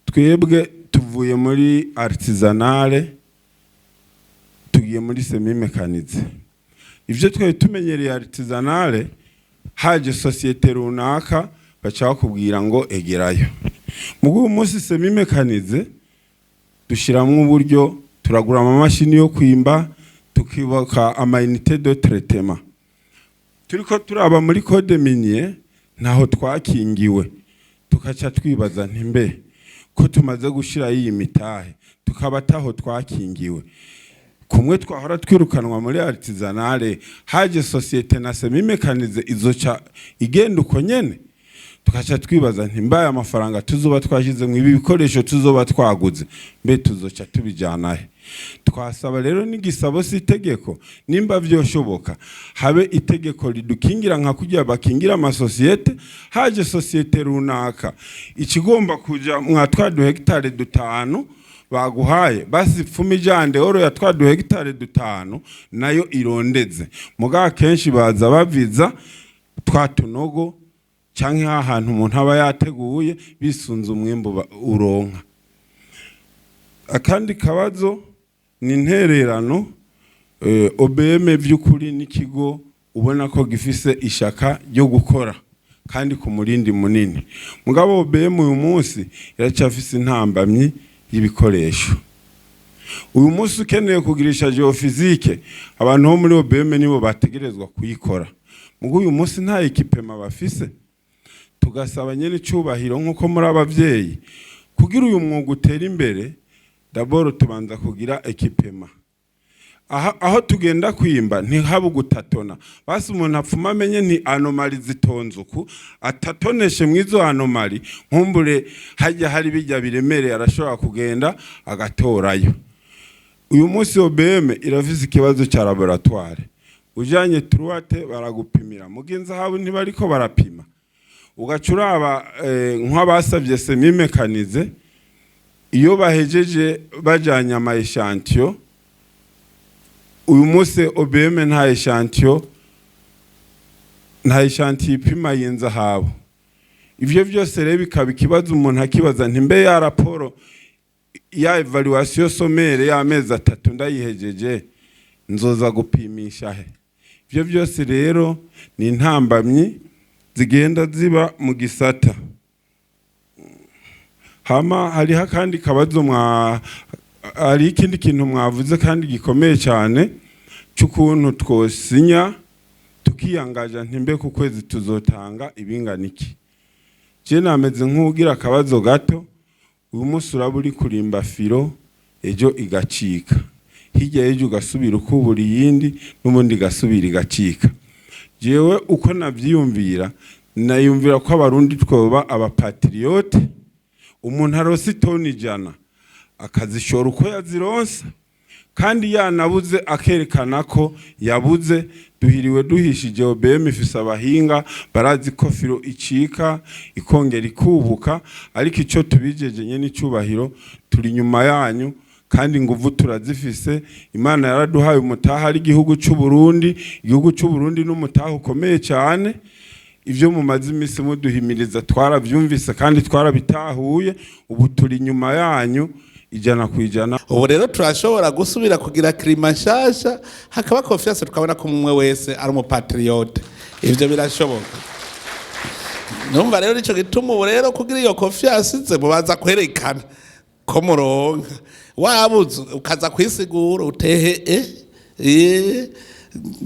twebwe tuvuye muri artisanale, tugiye muri semi-mécanisé. Ivyo twari tumenyereye artisanale, haje société runaka baca bakubwira ngo egerayo. Mugu uyu munsi semi-mécanisé dushiramwo uburyo, turagura amamashini yo kwimba, tukubaka ama unité de traitement. Turiko turaba muri code minier, ntaho twakingiwe. Tukaca twibaza nti mbe ko tumaze gushirayo iyi mitahe, tukaba taho twakingiwe, kumwe twahora twirukanwa muri artisanale, haje société na semi-mécanisé izoca igenda uko nyene? Tukaca twibaza nti mbaye amafaranga tuzoba twashize mu ibi bikoresho tuzoba twaguze, mbe tuzoca tubijana he? Twasaba rero n'igisabo, si itegeko, nimba vyoshoboka habe itegeko ridukingira nka kugira bakingira amasosiyete. Haje société runaka ikigomba kuja mwa twa duhegitare 5 baguhaye, basi pfuma ijande oro ya twa duhegitare 5 nayo irondeze. Mugabo kenshi baza baviza twa tunogo canke ahantu umuntu aba yateguye bisunze umwimbu uronka. Akandi kabazo ni intererano. OBM vy'ukuri n'ikigo ubona ko gifise ishaka ryo gukora kandi ku murindi munini. Mugabo OBM uyu munsi iracyafise intambamyi y'ibikoresho. Uyu munsi ukeneye kugirisha géophysique, abantu bo muri OBM nibo bategerezwa kuyikora. Mugo uyu munsi nta équipement bafise. Tugasaba nyene icubahiro, nk'uko muri abavyeyi, kugira uyu mwuga utere imbere, d'abord tubanza kugira équipement. Aha aho tugenda kwimba ntihabe gutatona, basi umuntu apfuma amenye nti anomalie zitonze uku, atatoneshe mwizo anomalie. Nkumbure hajya hari bijya biremereye, arashobora kugenda agatorayo. Uyu munsi OBM irafise ikibazo cya laboratoire. Ujanye truate baragupimira, mugenzi habu ntibariko barapima. Ugaca uraba nk'abasavye semi-mécanisé, iyo bahejeje bajanye ama échantillon. Uyu munsi OBM nta échantillon ipima y'inzahabu. Ivyo vyose rero bikaba ikibazo, umuntu akibaza nti mbe ya raporo ya évaluation sommaire y'amezi 3 ndayihejeje, nzoza gupimisha he? Ivyo byose rero ni intambamyi zigenda ziba mu gisata. Hama hariho akandi kabazo mwa hari ikindi kintu mwavuze kandi gikomeye cyane, cy'ukuntu twosinya tukiyangaja ntimbe ku kwezi tuzotanga ibingana iki. Je nameze nk'ugira akabazo gato. Uyu munsi uraba uri kurimba filo, ejo igacika, hirya y'ejo ugasubira ukubura iyindi, n'ubundi igasubira igacika. Jewe uko navyiyumvira, Nayumvira ko Abarundi twoba aba patriotes. Umuntu aronse itoni 100 akazishora uko yazironsa, kandi yanabuze akerekana ko yabuze. Duhiriwe duhishije. OBM ifise abahinga barazi ko filo icika ikongera ikubuka, ariko ico tubijeje nyene icubahiro, turi nyuma yanyu kandi inguvu turazifise. Imana yaraduhaye umutaha ari igihugu c'u Burundi. Igihugu c'u Burundi n'umutaha ukomeye cyane. Ibyo mumaze iminsi muduhimiriza twarabyumvise kandi twarabitahuye. Ubu turi inyuma yanyu 100%. Ubu rero turashobora gusubira kugira climat nshasha, hakaba confiance, tukabona ko umwe wese ari umu patriote. Ivyo birashoboka. Numva rero nico gituma ubu rero kugira iyo confiance ize, mubanza kwerekana ko muronka. Wabuze ukaza kwisigura utehe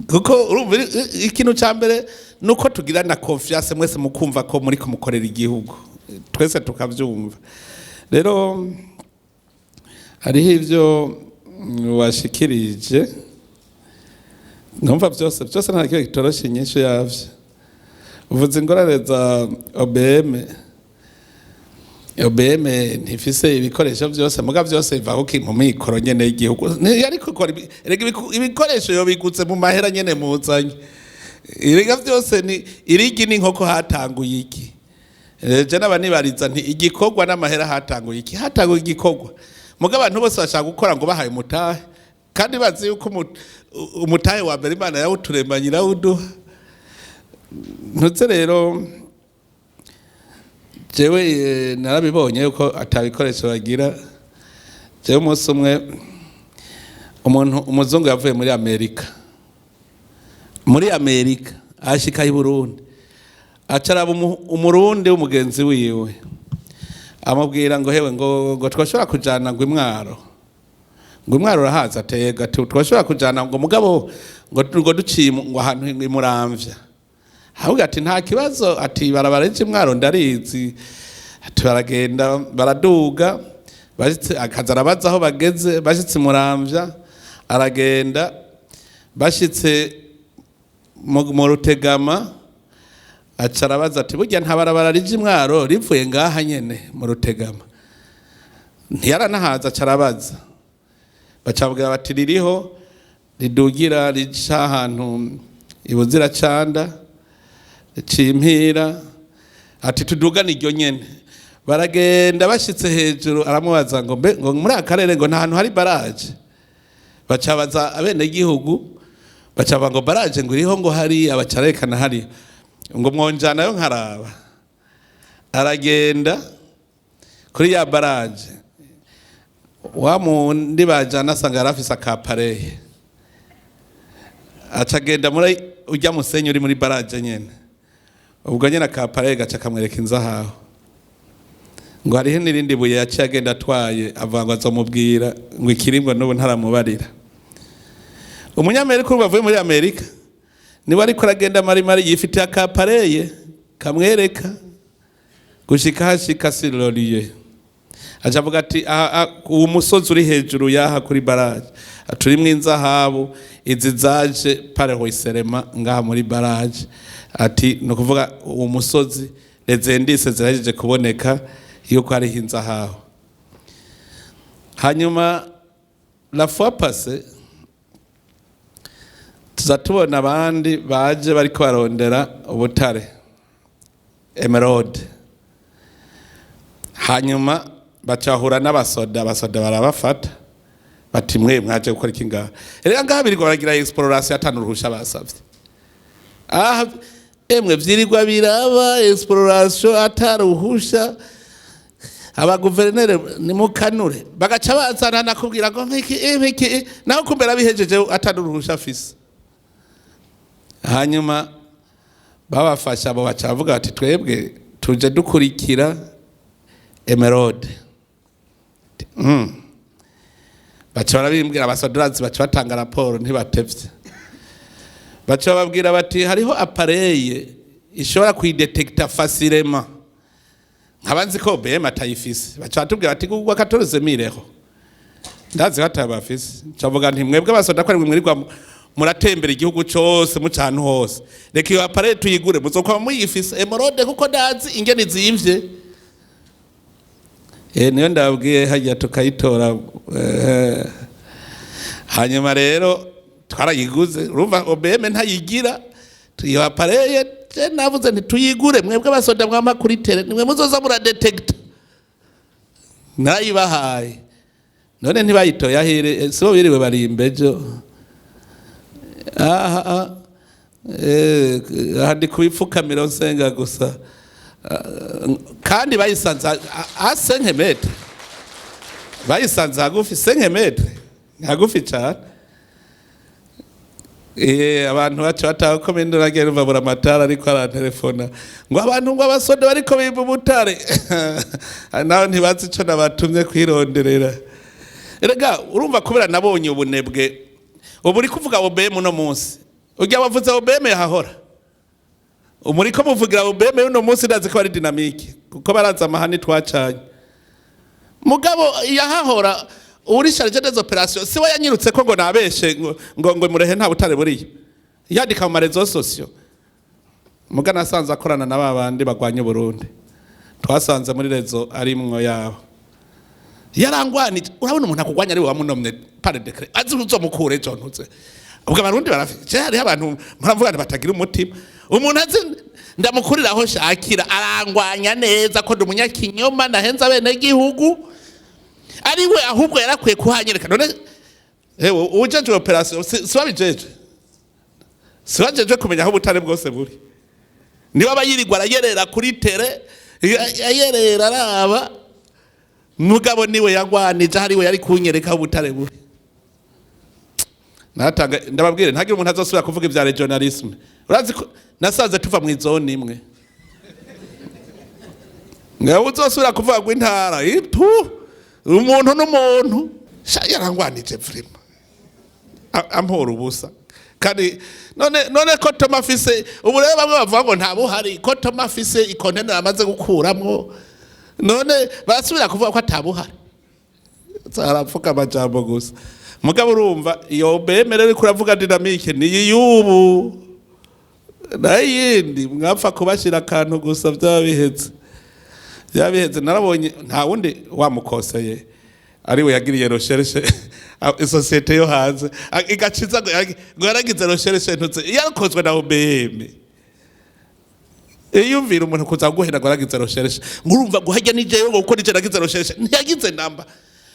kuko urumva ikintu ca mbere nuko tugirana confiance mwese, mukumva ko muri kumukorera igihugu, twese tukavyumva. Rero hariho ivyo washikirije, numva byose byose nta kimwe kitoroshe inyishu yavyo. Uvuze ingorane za OBM. OBM ntifise ibikoresho byose, muga byose biva kuki mu mikoro nyene y'igihugu. Ariko ikora erega ibikoresho yobigutse mu mahera nyene muzanye. Erega byose ni irigi n'inkoko, hatanguye iki? Je naba nibariza nti igikorwa n'amahera hatanguye iki? Hatanguye igikorwa. Muga abantu bose bashaka gukora ngo bahaye umutahe, kandi bazi yuko umutahe wa mbere Imana yawuturemanye, irawuduha. Ntuze rero jewe narabibonye yuko atabikoresho bagira. Jewe umunsi umwe umuntu umuzungu yavuye muri Amerika, ashika i Burundi, acaraba Umurundi w'umugenzi wiwe, amubwira ngo: "Hewe," ngo "twashobora kujana," ngo "imwaro," ngo "imwaro urahaza?" Atega ati: "Twashobora kujana," ngo "mugabo," ngo "duciye ngo ahantu imuramvya." Ahubwo ati: "Nta kibazo," ati: "Ibarabara ry'imwaro ndarizi." Ati baragenda, baraduga, bashitse akaza arabaza aho bageze. Bashitse imuramvya aragenda, bashitse mu Rutegama aca arabaza ati: "Burya nta barabara rija imwaro rivuye ngaha nyene mu Rutegama?" Ntiyaranahaza, aca arabaza. Baca babwira bati: "Ririho, ridugira rica ahantu ibuzira canda cimpira." Ati: "Tudugane iryo nyene." Baragenda, bashitse hejuru aramubaza ngo: "Mbe," ngo "muri aka karere," ngo "nta hantu hari barrage?" Baca baza abenegihugu, baca bavuga ngo barrage ngo iriho, ngo hariya. Baca arekana hariya, ngo: "Mwonjanayo nkaraba." Aragenda kuri ya barrage, wa mundi bajana asanga yari afise aka appareil. Aca agenda muri ujya musenyi uri muri barrage nyene, ubwo nyene aka appareil gaca kamwereka inzahaho. Ngo hariho n'irindi buye yaciye agenda atwaye, avuga ngo azomubwira ngo ikirimbo, n'ubu ntaramubarira. Umunyamerika ubu avuye muri Amerika niwe ariko aragenda marimari, yifitiye aka appareil kamwereka gushika hashika siroriye. Aca avuga ati: "Aha, uwo musozi uri hejuru yaha kuri barrage turimwo inzahabu izi zaje par ruissellement ngaha muri barrage." Ati ni ukuvuga uwo musozi les indices zirahejeje kuboneka yuko hariho inzahabu. Hanyuma la fois passée tuza tubona abandi baje bariko barondera ubutare, émeraude. Hanyuma bacahura n'abasoda, abasoda barabafata bati: "Mwe mwaje gukora iki ngaha?" Rero ngaha birirwa baragira exploration atanu uruhusha basavye. Aha emwe vyirirwa biraba exploration ataruhusha. Abaguverineri nimukanure, bagaca bazana nakubwira ngo mpiki mpiki, naho kumbe abihejeje ataruhusha afise. Hanyuma babafasha abo, baca bavuga bati: "Twebwe tuje dukurikira émeraude." Baca barabimbwira abasodorazi, baca batanga raporo ntibatevye. Baca bababwira bati: "Hariho appareil ishobora kuyidetekta facilement." Nkaba nzi ko BM atayifise. Baca batubwira bati: "Gugwa 14 000." Ndazi ko atabafise. Ncavuga nti: "Mwebwe abasoda ko ari mwe mwirirwa Muratembera igihugu cose, muca ahantu hose. Reka iyo appareil tuyigure, muzokwama muyifise émeraude, kuko ndazi ingene izimvye. Niyo ndabwiye hajya tukayitora. Hanyuma rero twarayiguze. Urumva OBM ntayigira iyo appareil. Je navuze nti tuyigure, mwebwe abasoda mwama kuri terrain, nimwe muzoza muradetekta. Narayibahaye, none ntibayitoye ahire, sibo biriwe barimba ejo aha. Aha ndi kubipfukamiro nsenga gusa. Kandi bayisanze à 5 mètres, bayisanze hagufi, 5 mètres, hagufi cane. Abantu baca bataha ko mindura numva buramatari ariko arantelefona ngo abantu, ngo abasoda bariko bimba ubutare, naho ntibazi ico nabatumye kwironderera. Erega urumva, kubera nabonye ubunebwe, ubu uri kuvuga OBM uno munsi, urya wavuze OBM yahahora, umuriko muvugira OBM uno munsi, ndazi ko ari dynamique kuko baraza amahani twacanye. Mugabo yahahora uri chargé des opérations, siwe yanyirutse ko ngo nabeshe, ngo murehe nta butare buriyo, yandika mu ma réseaux sociaux. Muga nasanze akorana na babandi bagwanya Burundi, twasanze muri réseau arimwo yabo. Yarangwanije. Urabona umuntu akugwanya ari we wamunomye par décret, azi uzomukure ejo ntuze. Ubwo Abarundi barafite, hariho abantu muravuga batagira umutima. Umuntu azi ndamukurira aho shakira, arangwanya neza ko ndi umunyakinyoma, nahenze abene gihugu, ari we ahubwo yarakwiye kuhanyereka. None hewe uwujejwe opération si wabijeje, si wajeje kumenya aho ubutare bwose buri? Niba aba yirirwa arayerera kuri terrain, ayerera araba, mugabo niwe yagwanije, hariwe yari kunyereka aho ubutare buri. Natanga ndababwire, ntagire umuntu azosubira kuvuga ibya régionalisme. Urazi ko nasanze tuva mu izone imwe. Ngaho uzosubira kuvuga ngo intara itu, umuntu n'umuntu sha yarangwanije vraiment, ampora ubusa. Kandi none ko Toma afise ubu rero, bamwe bavuga ngo nta buhari, ko Toma afise ikonteneri amaze gukuramwo, none barasubira kuvuga ko atabuhari? Arapfuka amajambo gusa. Mugabo urumva iyo OBM rero uriko uravuga dynamique ni iy'ubu, nayo iyindi mwapfa kubashira akantu gusa, byaba biheze, byaba biheze. Narabonye nta wundi wamukoseye, ariwe yagiriye recherche, isosiyete yo hanze igaciza ngo yaragize recherche ntutse yarakozwe na OBM. Iyumvira umuntu kuza guhera ngo yaragize recherche, ngo urumva ngo hajya ni jewe, ngo kuko nije nagize recherche. Ntiyagize namba.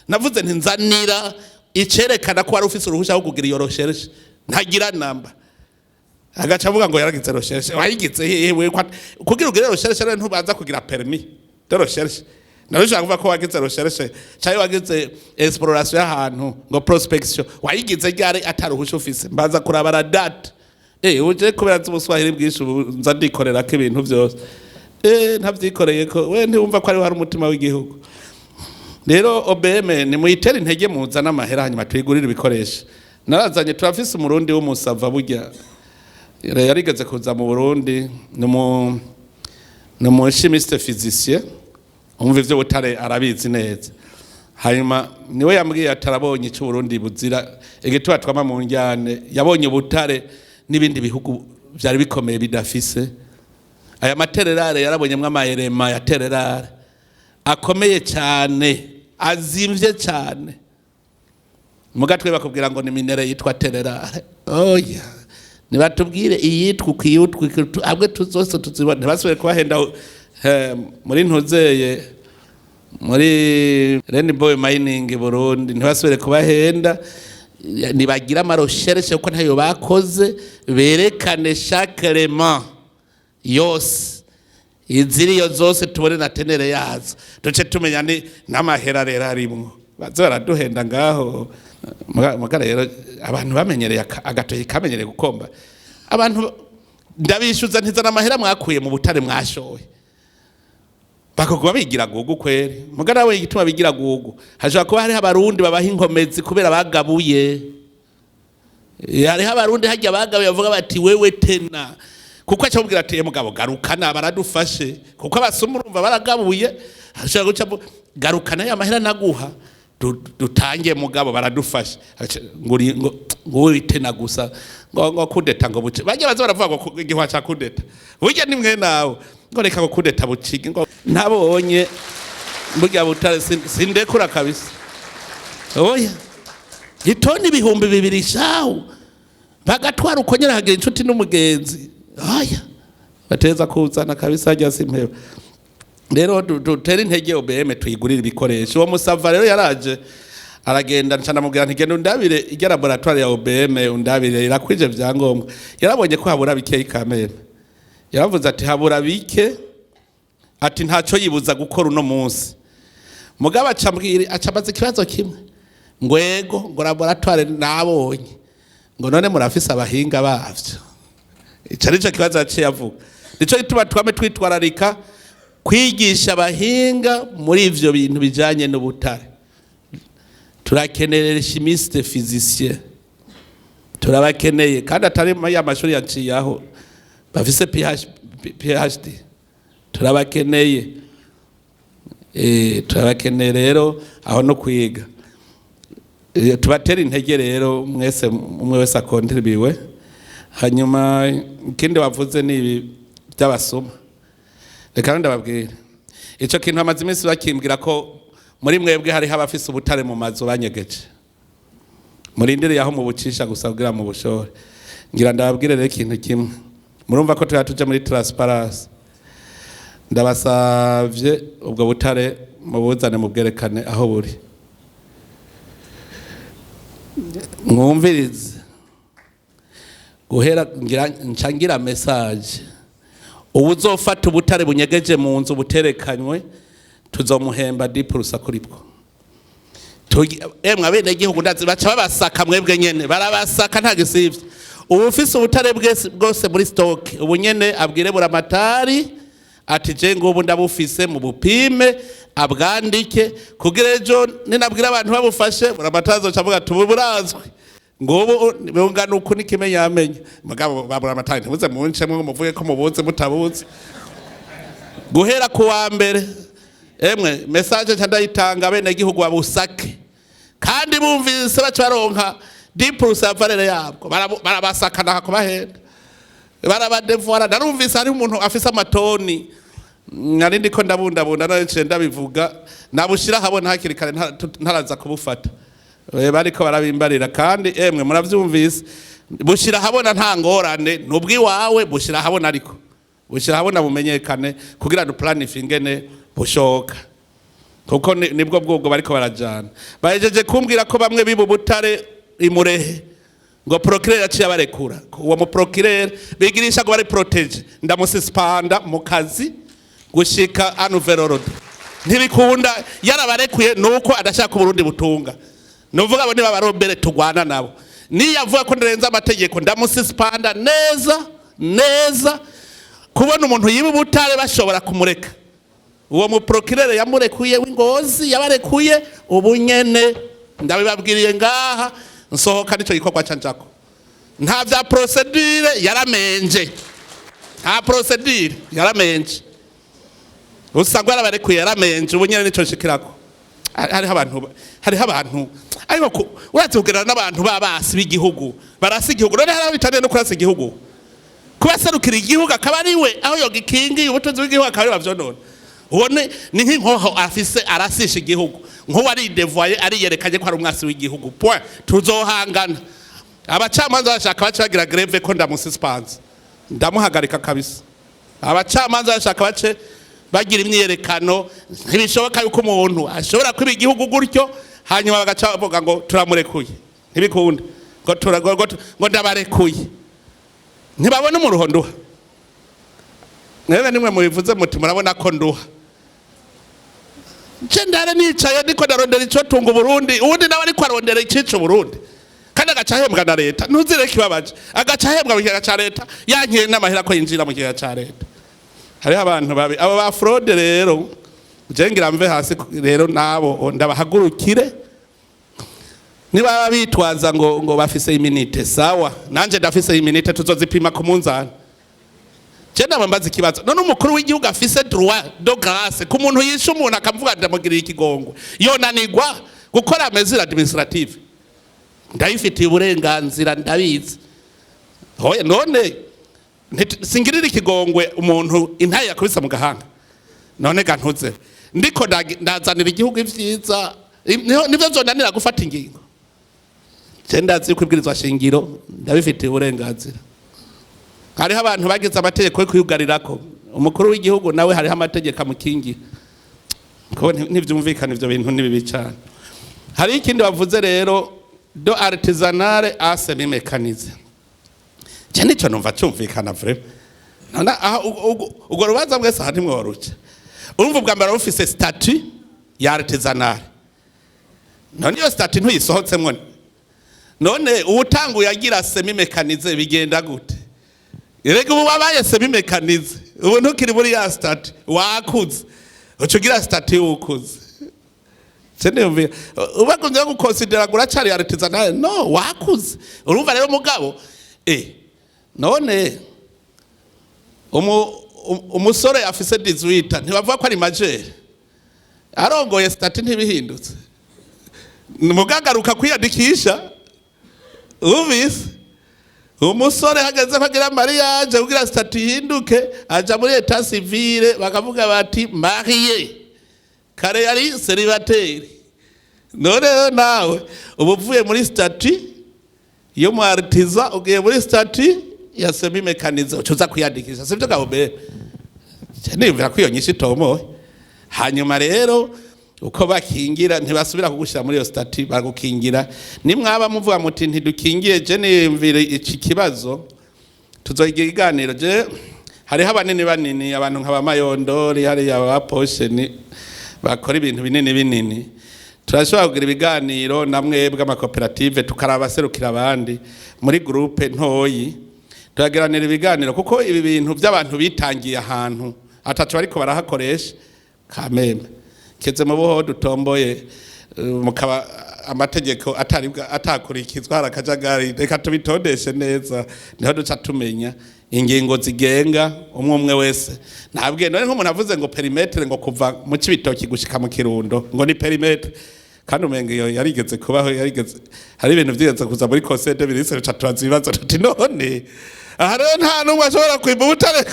Navuze nti nzanira icerekana ko wari ufise uruhusha rwo kugira iyo recherche. Ntagira namba. Agaca avuga ngo yaragize recherche. Wayigize hehe we? Kugira ugire recherche rero ntubanza kugira permis de recherche? Narushaka kuvuga ko wagize recherche cyangwa wagize exploration y'ahantu, ngo prospection, wayigize ryari ataruhusha ufise? Mbanza kuraba la date. Uje kubera nzi ubuswahili bwinshi, ubu nza ndikorera ko ibintu byose. Ntavyikoreye ko we ntiwumva ko ariho hari umutima w'igihugu. Rero OBM nimuyitere intege, muzane amahera, hanyuma tuyigurire ibikoresho. Narazanye, turafise Umurundi w'umusava, burya yarigeze kuza mu Burundi, ni umu chimiste physicien, umva ivyo butare arabizi neza. Hanyuma niwe yambwiye atarabonye icyo Burundi buzira, igituba twama mu njyane. Yabonye ubutare n'ibindi bihugu vyari bikomeye bidafise aya ma terres rares. Yarabonyemwo ama éléments ya terres rares akomeye cyane, azimvye cyane. Mugatwe bakubwira ngo ni minerai yitwa terre rare. Oya, nibatubwire iyitwa ukiyutwa, hamwe tuzose tuzibona. Ntibasubire kubahenda muri ntuzeye, muri Rainbow Mining Burundi, ntibasubire kubahenda. Nibagira ama recherches kuko ntayo bakoze, berekane chaque élément yose iziriyo zose, tubone na teneur yazo, duce tumenya ni n'amahera rero arimwo. Baze baraduhenda ngaho. Muga rero abantu bamenyereye agatoki kamenyereye gukomba abantu. Ndabishyuza ntizana amahera mwakuye mu butare mwashoye, bakaguma bigira gugu kweri. Muga nawe igituma bigira gugu, hashobora kuba hariho Abarundi babaha inkomezi kubera bagabuye. Hariho Abarundi hajya bagabuye, bavuga bati wewe tena, kuko acamubwira ati mugabo garukana baradufashe, kuko abasuma urumva baragabuye. Ashobora guca garukana ya mahera naguha. Dutange mugabo baradufasha. Ngo ngo witena gusa ngo coup d'état, ngo buce bajya baza baravuga ngo igihwa ca coup d'état burya ni mwe nawe, ngo reka ngo coup d'état bucige, ngo ntabonye burya butare sindekura kabisa. Oya, itoni 2000 shawu bagatwara uko nyene, hagira inshuti n'umugenzi. Oya, bateza kuzana kabisa, hajya simpeba. Rero dutere intege OBM, tuyigurire ibikoresho. Uwo musava rero yaraje aragenda, nca ndamubwira nti: "Genda undabire irya laboratoire ya OBM, undabire irakwije vyangombwa." Yarabonye ko habura bikeyi kamere, yaravuze ati: "Habura bike," ati: "Ntaco yibuza gukora uno munsi." Mugabo aca ambwira, aca ambaza ikibazo kimwe, ngo: "Ego," ngo, "laboratoire nabonye," ngo, "none murafise abahinga bavyo?" Ico nico kibazo yaciye avuga. Nico gituma twame twitwararika kwigisha abahinga muri ivyo bintu bijanye n'ubutare. Turakeneye chimiste physicien, turabakeneye, kandi atari ya mashuri yaciye aho, bafise PhD turabakeneye. Turabakeneye rero aho no kwiga. Tubatera intege rero mwese, umwe wese akontribiwe. Hanyuma ikindi wavuze ni ibi by'abasuma. Reka ndababwira, ico kintu hamaze iminsi bakimbwira ko muri mwebwe hariho abafise ubutare mu mazu banyegeje, murindiriye aho mubucisha gusa kugira mu bushore. Ngira ndababwire rero ikintu kimwe. Murumva ko tuba tuja muri transparence. Ndabasavye, ubwo butare mubuzane, mubwerekane aho buri. Mwumvirize, guhera ngira nca ngira message: ubu uzofata ubutare bunyegeje mu nzu buterekanywe, tuzomuhemba 10% kuri bwo. Emwe, abenegihugu ndazi baca babasaka, mwebwe nyene barabasaka, nta gisivye. Ubu ufise ubutare bwose muri stock, ubu nyene abwire buramatari ati: "Je ngubu ndabufise, mu bupime," abwandike, kugira ejo ninabwira abantu babufashe, buramatari azoca avuga ati: "Ubu burazwi, ngubu bungana uku." N'ikimenyamenya mugabo baburamatari, ntimuze muncemwe ngo muvuge ko mubuze mutabuze. Guhera ku wa mbere, emwe, message nca ndayitanga: abenegihugu babusake, kandi bumvise baca baronka 10% ya valeur yabwo. Barabasaka kubahenda, barabadevora. Narumvise hari umuntu afise amatoni, nari ndiko ndabundabunda, naricaye ndabivuga, nabushira habona hakiri kare, ntaraza kubufata. Bariko barabimbarira, kandi emwe muravyumvise, bushira habona, nta ngorane, nubwiwawe, bushira habona, ariko bushira habona bumenyekane kugira ngo planify ingene bushoka, kuko nibwo bwobwo bariko barajana. Bahejeje kumbwira ko bamwe biba ubutare imurehe, ngo procureur yaciye abarekura. Uwo mu procureur bigirisha ngo bari protégé, ndamususpenda mu kazi gushika à nouvel ordre. Ntibikunda, yarabarekuye nuko adashaka Uburundi butunga. Nuvuga abo niba barombere tugwana nabo, niyo avuga ko ndenze amategeko, ndamususpenda neza neza. Kubona umuntu yiba ubutare bashobora kumureka, uwo mu procureur yamurekuye w'ingozi yabarekuye, ubu nyene ndabibabwiriye ngaha, nsohoka nico gikorwa canjako. Nta vya procédure, yaramenje, nta procédure, yaramenje. Usanga yarabarekuye, yaramenje. Ubu nyene nico nshikirako. Hariho abantu ariko urazi kugerana n'abantu b'abasi b'igihugu, barasa igihugu. None hariho bitaniye no kurasa igihugu, kuba serukira igihugu akaba ari we aho yogikingiye ubutunzi bw'igihugu, akaba ari bavyonona. Uwo ni nk'inkoho afise, arasisha igihugu nk'uwo aridevoye, ariyerekanye ko ari umwasi w'igihugu, point. Tuzohangana. Abacamanza bashaka bace bagira grève, ko ndamususpense, ndamuhagarika kabisa. Abacamanza bashaka bace bagira imyiyerekano. Ntibishoboka yuko umuntu ashobora kwiba igihugu gutyo, hanyuma bagaca bavuga ngo turamurekuye. Ntibikunda, ngo ngo ndabarekuye. Ntibabona umuruho nduha. Mwebwe nimwe mubivuze muti: "Murabona ko nduha." Nce ndare nicaye ndiko ndarondera ico tunga Uburundi, uwundi nawe ariko arondera icica Uburundi, kandi agaca ahembwa na leta. Ntuzire kibabaje, agaca ahembwa mu kigega ca leta, yankiye n'amahera ko yinjira mu kigega ca leta. Hariho abantu babi, abo ba fraude. Rero je ngira mve hasi rero, nabo ndabahagurukire. Niba bitwaza ngo bafise immunité, sawa, nanje ndafise immunité, tuzozipima ku munzani. Je ndaba mbaza ikibazo: none umukuru w'igihugu afise droit de grâce ku muntu yishe umuntu, akavuga ndamugirira ikigongwe, yonanigwa Gukora mesure administrative ndabifitiye uburenganzira, ndabizi. Hoya none singirira ikigongwe umuntu intaye yakubise mu gahanga? None ga ntuze ndiko ndazanira igihugu ivyiza, nivyo vyonanira gufata ingingo? Je ndazi yuko ibwirizwa shingiro ndabifitiye uburenganzira. Hariho abantu bagize amategeko yo kuyugarirako umukuru w'igihugu, nawe hariho amategeko amukingira, ko ntivyumvikana. Ivyo bintu ni bibi cane. Hariho ikindi bavuze rero, de artisanal à semi-mécanisé. Je nico numva cumvikana vraiment. None aha urwo rubanza mwese aha ntimworuca. Urumva, ubwa mbere rufise statut ya artisanal. None iyo statut ntuyisohotsemwo? None uwutanguye agira semi-mécanisé bigenda gute? Erega ubu wabaye semi-mécanisé, ubu ntukiri muri ya statut, wakuze, uca ugira statut y'uwukuze. Siniyumvira ubakunze gukonsidera ngo uracari artisanal. No wakuze. Urumva rero, mugabo none umusore afise 18 ntibavuga ko ari majeur? Arongoye, statut ntibihindutse. Mugagaruka kwiyandikisha. Uvise umusore hageze ko agira mariage, kugira statut ihinduke, aja muri état civil, bakavuga bati marié. Kare yari célibataire. None rero nawe uba uvuye muri statut yo mu artisan, ugiye muri statut ya semi-mécanisé, uca kwiyandikisha, sivyo gahobere? Niyumvira ko iyo nyinshi itomoye. Hanyuma rero uko bakingira, ntibasubira kugushyira muri iyo statut, bagukingira. Nimwaba muvuga muti ntidukingiye, je niyumvire iki kibazo tuzogira ikiganiro. Je hariho abanini banini, abantu nka ba Mayondori hariya, ba Posheni bakora ibintu binini binini. Turashobora kugira ibiganiro na mwebwe amakoperative, tukaraba aserukira abandi muri groupe ntoyi, turagiranira ibiganiro, kuko ibi bintu by'abantu bitangiye ahantu atatu bariko barahakoresha kameme keze mu buho dutomboye, mukaba amategeko atari atakurikizwa, hari akajagari. Reka tubitondeshe neza, niho duca tumenya ingingo zigenga umwe umwe wese. Ntabwiye none nk'umuntu avuze ngo périmètre, ngo kuva mu Cibitoki gushika mu Kirundo, ngo ni périmètre, kandi umenga iyo yarigeze kubaho, yarigeze, hari ibintu vyigeze kuza muri conseil de ministre, ruca tubaza ibibazo tuti none aha rero nta n'umwe ashobora kwimba ubutare,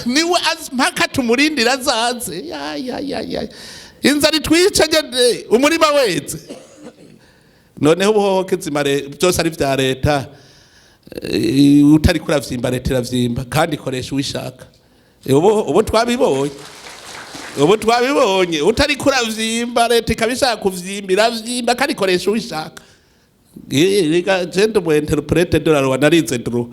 niwe mpaka tumurindira azaze? Ya ya ya ya, inzara itwice nyene umurima weze. Noneho ubuhoho kizima byose ari vya leta. Utari kuravyimba, leta iravyimba kandi ikoresha uwishaka. Ubu twabibonye, ubu twabibonye. Utari kuravyimba, leta ikaba ishaka kuvyimba, iravyimba kandi ikoresha uwishaka. Reka je ndi umu interprète de la loi, narize droit.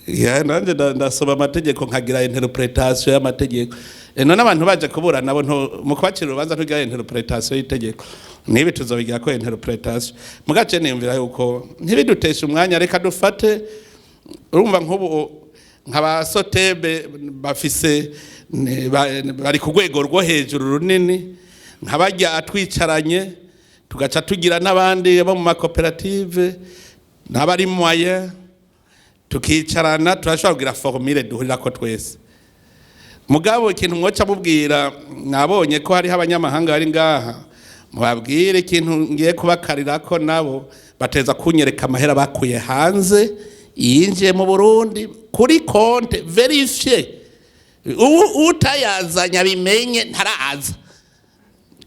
Ya, nanje ndasoma amategeko, nkagira interprétation y'amategeko. None abantu baje kuburana nabo mu kubacira urubanza ntugira interprétation y'itegeko? Nibi tuzobigira ko interprétation. Mugace niyumvira yuko ntibiduteshe umwanya. Reka dufate, urumva, nk'ubu nk'aba Sotebe bafise bari ku rwego rwo hejuru runini, nk'abajya twicaranye, tugaca tugira n'abandi bo mu makoperative n'abari moyen, tukicarana, turashobora kugira formule duhurirako twese. Mugabo ikintu mwoca mubwira, mwabonye ko hariho abanyamahanga bari ngaha, mubabwire ikintu ngiye kubakarirako: nabo bateza kunyereka amahera bakuye hanze yinjiye mu Burundi kuri compte vérifié. Ubu utayazanye abimenye, ntaraza.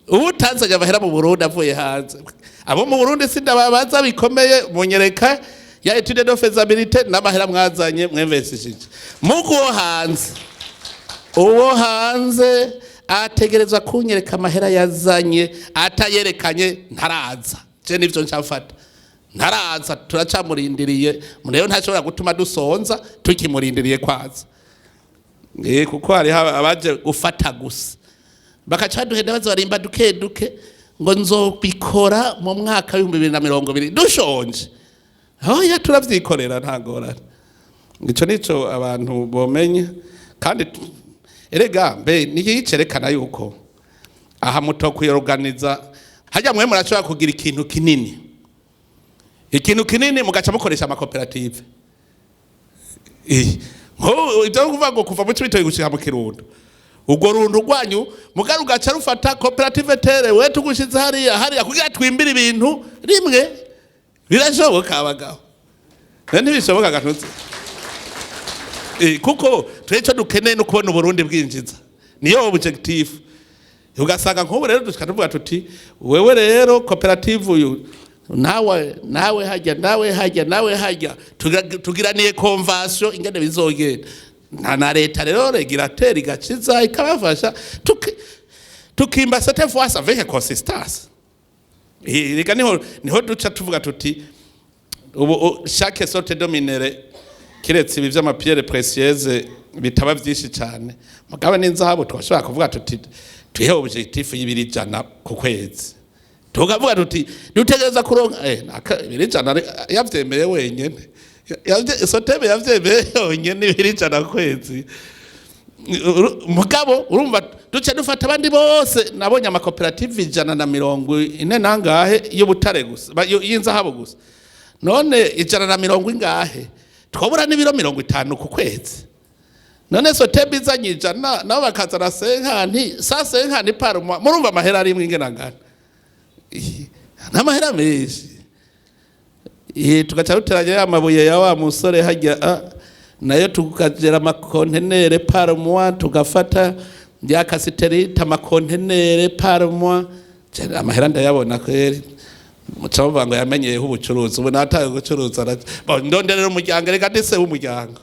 Ubu utazanye amahera mu Burundi avuye hanze, abo mu Burundi sindababaza bikomeye, munyereka ya étude de faisabilité n'amahera mwazanye mwemvesishije. Mugu wo hanze, uwo hanze ategerezwa kunyereka amahera yazanye. Atayerekanye, ntaraza. Je nivyo ncafata, ntaraza, turacamurindiriye. Rero ntashobora gutuma dusonza tukimurindiriye kwaza. Kuko hariho abaje gufata gusa, bakaca baduhenda, baza barimba duke duke, ngo nzobikora mu mwaka w'2020 dushonje. Oya, turavyikorera, nta ngorane. Ico nico abantu bomenye. Kandi erega mbe niki cerekana yuko aha muto kuyorganiza hajya? Mwe murashobora kugira ikintu kinini, ikintu kinini, mugaca mukoresha amakoperative. Nko ibyo kuvuga ngo kuva mu Cibitoke gushika mu Kirundo. Urwo runtu rwanyu mugari ugaca rufata koperative tere, we tugushize hariya hariya kugira twimbire ibintu rimwe. Birashoboka, abagabo? Rero ntibishoboka gatutse. Kuko twe icyo dukeneye no kubona Uburundi bwinjiza, niyo objectif. Ugasanga nk'ubu rero dushika tuvuga tuti: "Wewe rero koperative, uyu nawe, nawe hajya, nawe hajya, nawe hajya." Tugiraniye convention ingene bizogenda na leta rero, régulateur igaciza ikabafasha, tukimba cette fois avec consistance. Reka niho duca tuvuga tuti ubu chaque sorte de minerai, kiretse ibi vy'ama pierres précieuses bitaba vyinshi cyane, mugabo n'inzahabu twashobora kuvuga tuti twihe objectif y'ibiri 100 ku kwezi, tukavuga tuti dutegereza kuronka 100. Yavyemeye wenyene. SOTEBU yavyemeye yonyene, 100 ku kwezi. Mugabo urumva duce dufata abandi bose. Nabonye amakoperative 140 nangahe y'ubutare gusa, y'inzahabu gusa. None 140 ingahe, twabura n'ibiro 50 ku kwezi. None SOTEBU izanye 100, nabo bakazana 50, 150 par mois, murumva amahera arimwe ingena angana? N'amahera menshi. Tugaca duteranya ya mabuye ya wa musore hajya, nayo tukagera amakontenere par mois, tugafata ya cassitérite, amakontenere par mois. Amahera ndayabona kweri. Muca muvuga ngo yamenyeyeho ubucuruzi, ubu nataye gucuruza. Bon, ndonderera umuryango. Reka ndi se w'umuryango.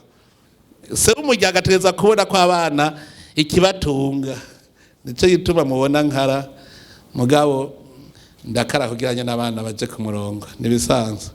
Se w'umuryango ategereza kubona ko abana ikibatunga. Nico gituma mubona nkara, mugabo ndakara kugira ngo n'abana baje ku murongo, nibisanzwe.